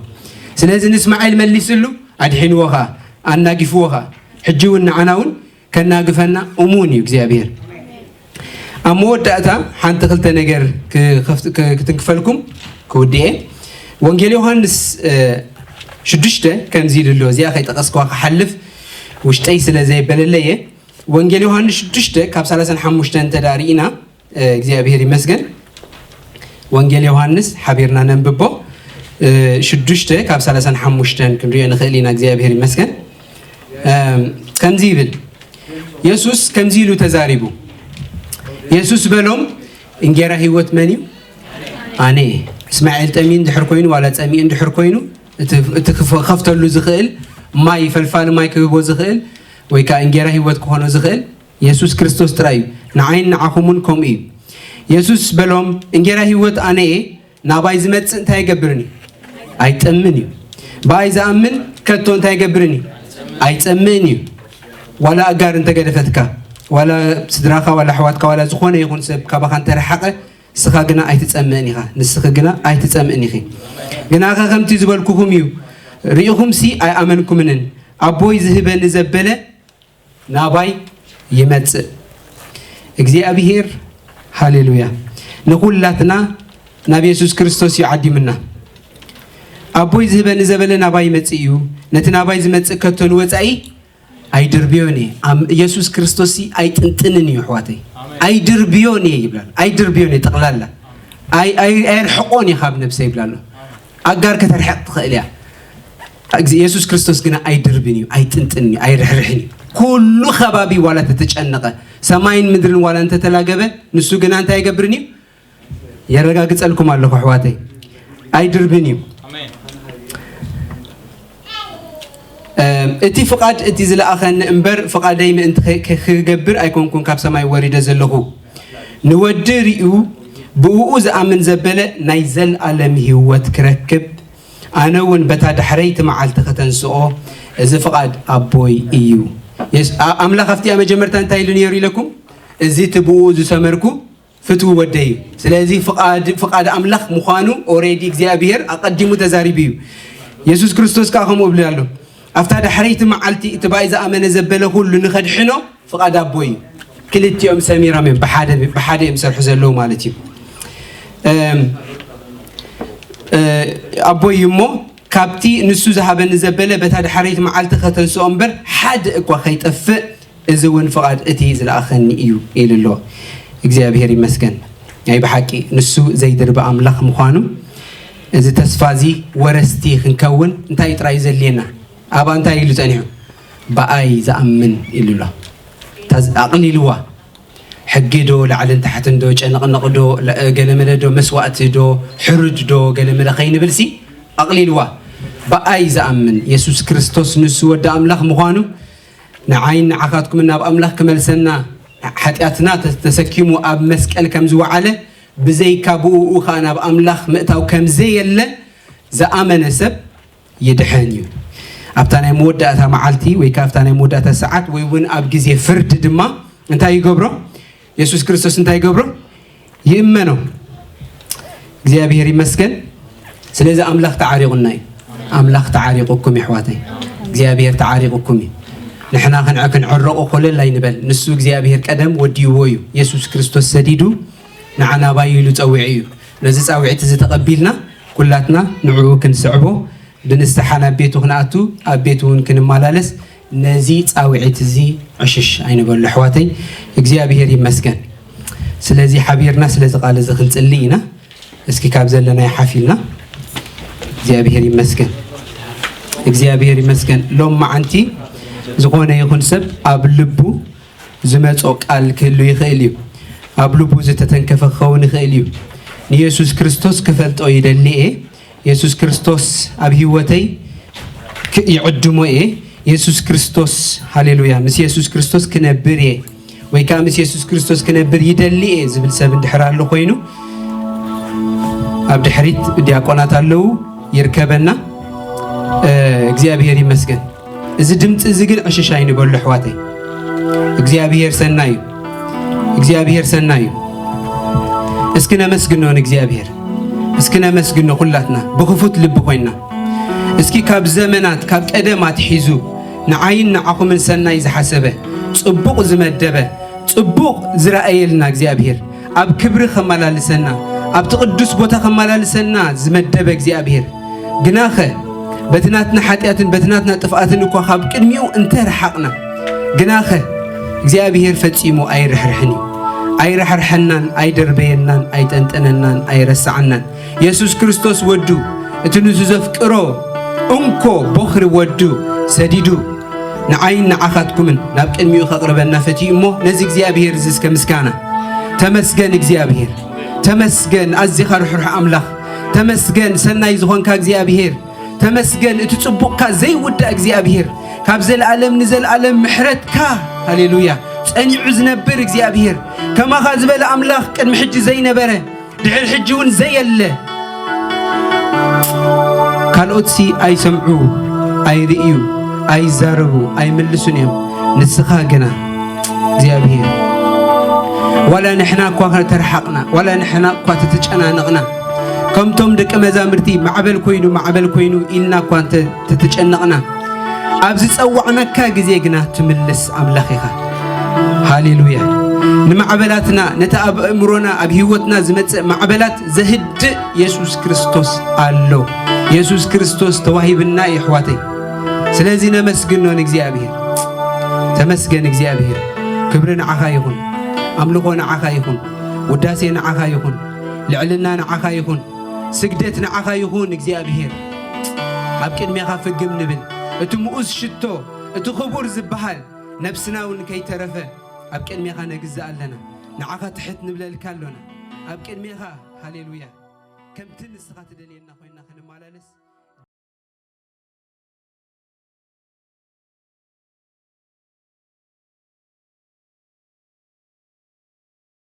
ስለዚ ንእስማኤል መሊስሉ፣ ኣድሒንዎ ኸኣ፣ ኣናጊፍዎ ኸኣ። ሕጂ እውን ንዓና እውን ከናግፈና እሙን እዩ እግዚኣብሄር። ኣብ መወዳእታ ሓንቲ ክልተ ነገር ክኸፍት-፣ ክ-፣ ክትንክፈልኩም ክውድኤ። ወንጌል ዮሃንስ፣ እ፣ ሽዱሽተ ከምዚ ኢሉ ኣሎ። እዚኣ ከይጠቐስክዋ ክሓልፍ ውሽጠይ ስለ ዘየበለለየ። ወንጌል ዮሃንስ ሽዱሽተ ካብ ሰላሳን ሓሙሽተን እንተ ደኣ ርኢና፣ እ፣ እግዚኣብሄር ይመስገን። ወንጌል ዮሃንስ ሓቢርና ነንብቦ። እ፣ ሽዱሽተ ካብ ሰላሳን ሓሙሽተን ክንሪኦ ንኽእል ኢና። እግዚኣብሄር ይመስገን። እም፣ ከምዚ ይብል፣ የሱስ ከምዚ ኢሉ ተዛሪቡ። የሱስ በሎም፣ "እንጌራ ህይወት መን እዩ? ኣነ እየ። እስማኤል ጠምዩ እንድሕር ኮይኑ፣ ዋላ ጸሚኡ እንድሕር ኮይኑ፣ እቲ፣ እቲ ክፈ-፣ ከፍተሉ ዝኽእል ማይ፣ ፈልፋሊ ማይ ክህቦ ዝኽእል፣ ወይ ከኣ እንጌራ ህይወት ክኾኖ ዝኽእል የሱስ ክርስቶስ ጥራይ እዩ። ንዓይን ንዓኹምን ከምኡ እዩ።" የሱስ በሎም፣ "እንጌራ ህይወት ኣነ እየ። ናባይ ዝመጽእ እንታይ ኣይገብርን እዩ? ኣይጠምን እዩ። ብኣይ ዝኣምን ከቶ እንታይ ኣይገብርን እዩ? ኣይጸምእን እዩ።" ዋላ ኣጋር እንተገደፈትካ፣ ዋላ ስድራኻ፣ ዋላ ኣሕዋትካ፣ ዋላ ዝኾነ ይኹን ሰብ ካባኻ እንተረሓቐ፣ ንስኻ ግና ኣይትጸምእን ኢኻ፣ ንስኺ ግና ኣይትጸምእን ኢኺ። ግናኸ ከምቲ ዝበልኩኹም እዩ፣ ርኢኹምሲ ኣይኣመንኩምንን። ኣቦይ ዝህበኒ ዘበለ ናባይ ይመጽእ። እግዚኣብሄር፣ ሃሌሉያ፣ ንኹላትና ናብ የሱስ ክርስቶስ እዩ ዓዲምና። ኣቦይ ዝህበኒ ዘበለ ናባይ ይመጽእ እዩ፣ ነቲ ናባይ ዝመጽእ ከቶ ንወጻኢ ኣይድርብዮን እየ። ኣም-፣ የሱስ ክርስቶስሲ ኣይጥንጥንን እዩ፣ ኣሕዋተይ። ኣይድርብዮን እየ ይብላል። ኣይድርብዮን እየ ጠቕላላ። ኣይ-፣ ኣይ-፣ ኣየርሕቆን እየ ካብ ነብሰይ ይብላ ኣሎ። ኣጋር ከተርሕቕ ትኽእል እያ። የሱስ ክርስቶስ ግና ኣይድርብን እዩ፣ ኣይጥንጥን እዩ፣ ኣይርሕርሕን እዩ። ኩሉ ከባቢ ዋላ ተተጨነቐ፣ ሰማይን ምድርን ዋላ እንተተላገበ፣ ንሱ ግና እንታይ ኣይገብርን እዩ? የረጋግጸልኩም ኣለኹ ኣሕዋተይ፣ ኣይድርብን እዩ። እቲ ፍቓድ እቲ ዝለኣኸኒ እምበር፣ ፍቓደይ ምእንቲ ክገብር ኣይኮንኩን ካብ ሰማይ ወሪደ ዘለኹ። ንወዲ ርእዩ ብእኡ ዝኣምን ዘበለ ናይ ዘልኣለም ህይወት ክረክብ፣ ኣነ እውን በታ ዳሕረይቲ መዓልቲ ከተንስኦ፣ እዚ ፍቓድ ኣቦይ እዩ። ኣምላኽ ኣብቲኣ መጀመርታ እንታይ ኢሉ ነይሩ ኢለኩም? እዚ እቲ ብእኡ ዝሰመርኩ ፍትዊ ወደይ እዩ። ስለዚ ፍቓድ ኣምላኽ ምዃኑ ኦሬዲ እግዚኣብሔር ኣቐዲሙ ተዛሪቡ እዩ። የሱስ ክርስቶስ ከዓ ከምኡ እብሉ ኣሎ፣ ኣብታ ዳሕረይቲ መዓልቲ እቲ ብኣይ ዝኣመነ ዘበለ ኩሉ ንኸድሕኖ ፍቓድ ኣቦይ እዩ። ክልቲኦም ሰሚሮም እዮም፣ ብሓደ እዮም ዝሰርሑ ዘለዉ ማለት እዩ። ኣቦይ እዩ እሞ ካብቲ ንሱ ዝሃበኒ ዘበለ በታ ዳሕረይቲ መዓልቲ ከተንስኦ እምበር ሓደ እኳ ከይጠፍእ፣ እዚ እውን ፍቓድ እቲ ዝለኣኸኒ እዩ ኢሉ ኣሎ። እግዚኣብሔር ይመስገን። ናይ ብሓቂ ንሱ ዘይድርቢ ኣምላኽ ምዃኑ፣ እዚ ተስፋ እዚ ወረስቲ ክንከውን እንታይ ጥራይ ዘድልየና? ኣብኣ እንታይ ኢሉ ጸኒሑ? ብኣይ ዝኣምን ኢሉ ኣሎ። ኣቕሊልዋ። ሕጊ ዶ፣ ላዕልን ታሕትን ዶ፣ ጨንቕንቕ ዶ፣ ገለመለ ዶ፣ መስዋእቲ ዶ፣ ሕሩድ ዶ፣ ገለመለ ከይንብል ሲ ኣቕሊልዋ። ብኣይ ዝኣምን የሱስ ክርስቶስ ንሱ ወዲ ኣምላኽ ምዃኑ ንዓይን ንዓኻትኩምን ናብ ኣምላኽ ክመልሰና፣ ሓጢኣትና ተሰኪሙ ኣብ መስቀል ከም ዝወዓለ፣ ብዘይካ ብእኡ ኸኣ ናብ ኣምላኽ ምእታው ከም ዘየለ ዝኣመነ ሰብ ይድሕን እዩ። ኣብታ ናይ መወዳእታ መዓልቲ ወይ ከኣ ኣብታ ናይ መወዳእታ ሰዓት ወይ እውን ኣብ ግዜ ፍርዲ ድማ እንታይ ይገብሮ? የሱስ ክርስቶስ እንታይ ይገብሮ? ይእመኖ። እግዚኣብሔር ይመስገን። ስለዚ ኣምላኽ ተዓሪቑና እዩ። ኣምላኽ ተዓሪቑኩም እዩ ኣሕዋተይ። እግዚኣብሔር ተዓሪቑኩም እዩ። ንሕና ክንዕ-፣ ክንዕረቑ ኮለል ኣይንበል። ንሱ እግዚኣብሔር ቀደም ወዲእዎ እዩ። የሱስ ክርስቶስ ሰዲዱ ንዓና ባዩ ኢሉ ጸዊዑ እዩ። ነዚ ጻውዒት እዚ ተቐቢልና ኩላትና ንዕኡ ክንስዕቦ ብንስሓ ናብ ቤቱ ክንኣቱ፣ ኣብ ቤቱ እውን ክንመላለስ፣ ነዚ ጻውዒት እዚ ዕሽሽ ኣይንበሎ ኣሕዋተይ። እግዚኣብሔር ይመስገን። ስለዚ ሓቢርና ስለዚ ቃል እዚ ክንጽሊ ኢና። እስኪ ካብ ዘለናዮ ሓፍ ኢልና። እግዚኣብሔር ይመስገን። እግዚኣብሔር ይመስገን። ሎም መዓንቲ ዝኾነ ይኹን ሰብ ኣብ ልቡ ዝመጾ ቃል ክህሉ ይኽእል እዩ። ኣብ ልቡ ዝተተንከፈ ክኸውን ይኽእል እዩ። ንየሱስ ክርስቶስ ክፈልጦ ይደሊ እየ። የሱስ ክርስቶስ ኣብ ህይወተይ ክ-፣ ይዕድሞ እየ። የሱስ ክርስቶስ፣ ሃሌሉያ፣ ምስ የሱስ ክርስቶስ ክነብር እየ ወይ ከዓ ምስ የሱስ ክርስቶስ ክነብር ይደሊ እየ ዝብል ሰብ እንድሕር ኣሎ ኮይኑ፣ ኣብ ድሕሪት ዲያቆናት ኣለዉ፣ ይርከበና። እ፣ እግዚኣብሔር ይመስገን። እዚ ድምፂ እዚ ግን ዕሽሽ ኣይንበሎ ኣሕዋተይ። እግዚኣብሔር ሰናይ እዩ። እግዚኣብሔር ሰናይ እዩ። እስኪ ነመስግኖ ንእግዚኣብሔር። እስኪ ነመስግኖ ኩላትና ብኽፉት ልቢ ኮይንና። እስኪ ካብ ዘመናት፣ ካብ ቀደም ኣትሒዙ ንዓይን ንዓኹምን ሰናይ ዝሓሰበ፣ ጽቡቕ ዝመደበ፣ ጽቡቕ ዝረኣየልና እግዚኣብሔር፣ ኣብ ክብሪ ከመላልሰና፣ ኣብቲ ቅዱስ ቦታ ከመላልሰና ዝመደበ እግዚኣብሔር፣ ግናኸ በቲ ናትና ሓጢኣትን በቲ ናትና ጥፍኣትን እኳ ካብ ቅድሚኡ እንተረሓቕና፣ ግናኸ እግዚኣብሔር ፈጺሙ ኣይርሕርሕን እዩ። ኣይረሕርሐናን፣ ኣይደርበየናን፣ ኣይጠንጠነናን፣ ኣይረሳዓናን። የሱስ ክርስቶስ ወዱ፣ እቲ ንሱ ዘፍቅሮ እንኮ ቦኽሪ ወዱ ሰዲዱ፣ ንዓይን ንዓኻትኩምን ናብ ቅድሚኡ ከቕርበና ፈትዩ እሞ፣ ነዚ እግዚኣብሔር እዚ እስከ ምስጋና። ተመስገን እግዚኣብሔር፣ ተመስገን ኣዚኻ ርሕሩሕ ኣምላኽ፣ ተመስገን ሰናይ ዝኾንካ እግዚኣብሔር፣ ተመስገን እቲ ጽቡቕካ ዘይውዳእ እግዚኣብሔር፣ ካብ ዘለኣለም ንዘለኣለም ምሕረትካ፣ ሃሌሉያ፣ ጸኒዑ ዝነብር እግዚኣብሔር፣ ከማኻ ዝበለ ኣምላኽ ቅድሚ ሕጂ ዘይነበረ፣ ድሕሪ ሕጂ እውን ዘየለ። ካልኦትሲ ኣይሰምዑ፣ ኣይርእዩ፣ ኣይዛረቡ፣ ኣይምልሱን እዮም። ንስኻ ግና እግዚኣብሔር፣ ዋላ ንሕና እኳ ተረሓቕና፣ ዋላ ንሕና እኳ ተተጨናነቕና፣ ከምቶም ደቂ መዛምርቲ ማዕበል ኮይኑ፣ ማዕበል ኮይኑ ኢልና እኳ እንተ-፣ ተተጨነቕና፣ ኣብ ዝጸዋዕናካ ግዜ ግና ትምልስ ኣምላኽ ኢኻ። ሃሌሉያ። ንማዕበላትና፣ ነቲ ኣብ ኣእምሮና፣ ኣብ ህይወትና ዝመጽእ ማዕበላት ዘህድእ የሱስ ክርስቶስ ኣሎ። የሱስ ክርስቶስ ተዋሂብና እዩ፣ ኣሕዋተይ። ስለዚ ነመስግኖ ንእግዚኣብሔር። ተመስገን እግዚኣብሔር። ክብሪ ንዓኻ ይኹን። ኣምልኾ ንዓኻ ይኹን። ውዳሴ ንዓኻ ይኹን። ልዕልና ንዓኻ ይኹን። ስግደት ንዓኻ ይኹን እግዚኣብሔር። ኣብ ቅድሜኻ ፍግም ንብል። እቲ ምኡዝ ሽቶ፣ እቲ ክቡር ዝበሃል ነብስና እውን ከይተረፈ ኣብ ቅድሜኻ ነግዝእ ኣለና። ንዓኻ ትሕት ንብለልካ ኣሎና። ኣብ ቅድሜኻ፣ ሃሌሉያ፣ ከምቲ ንስኻ ትደልየና ኮይና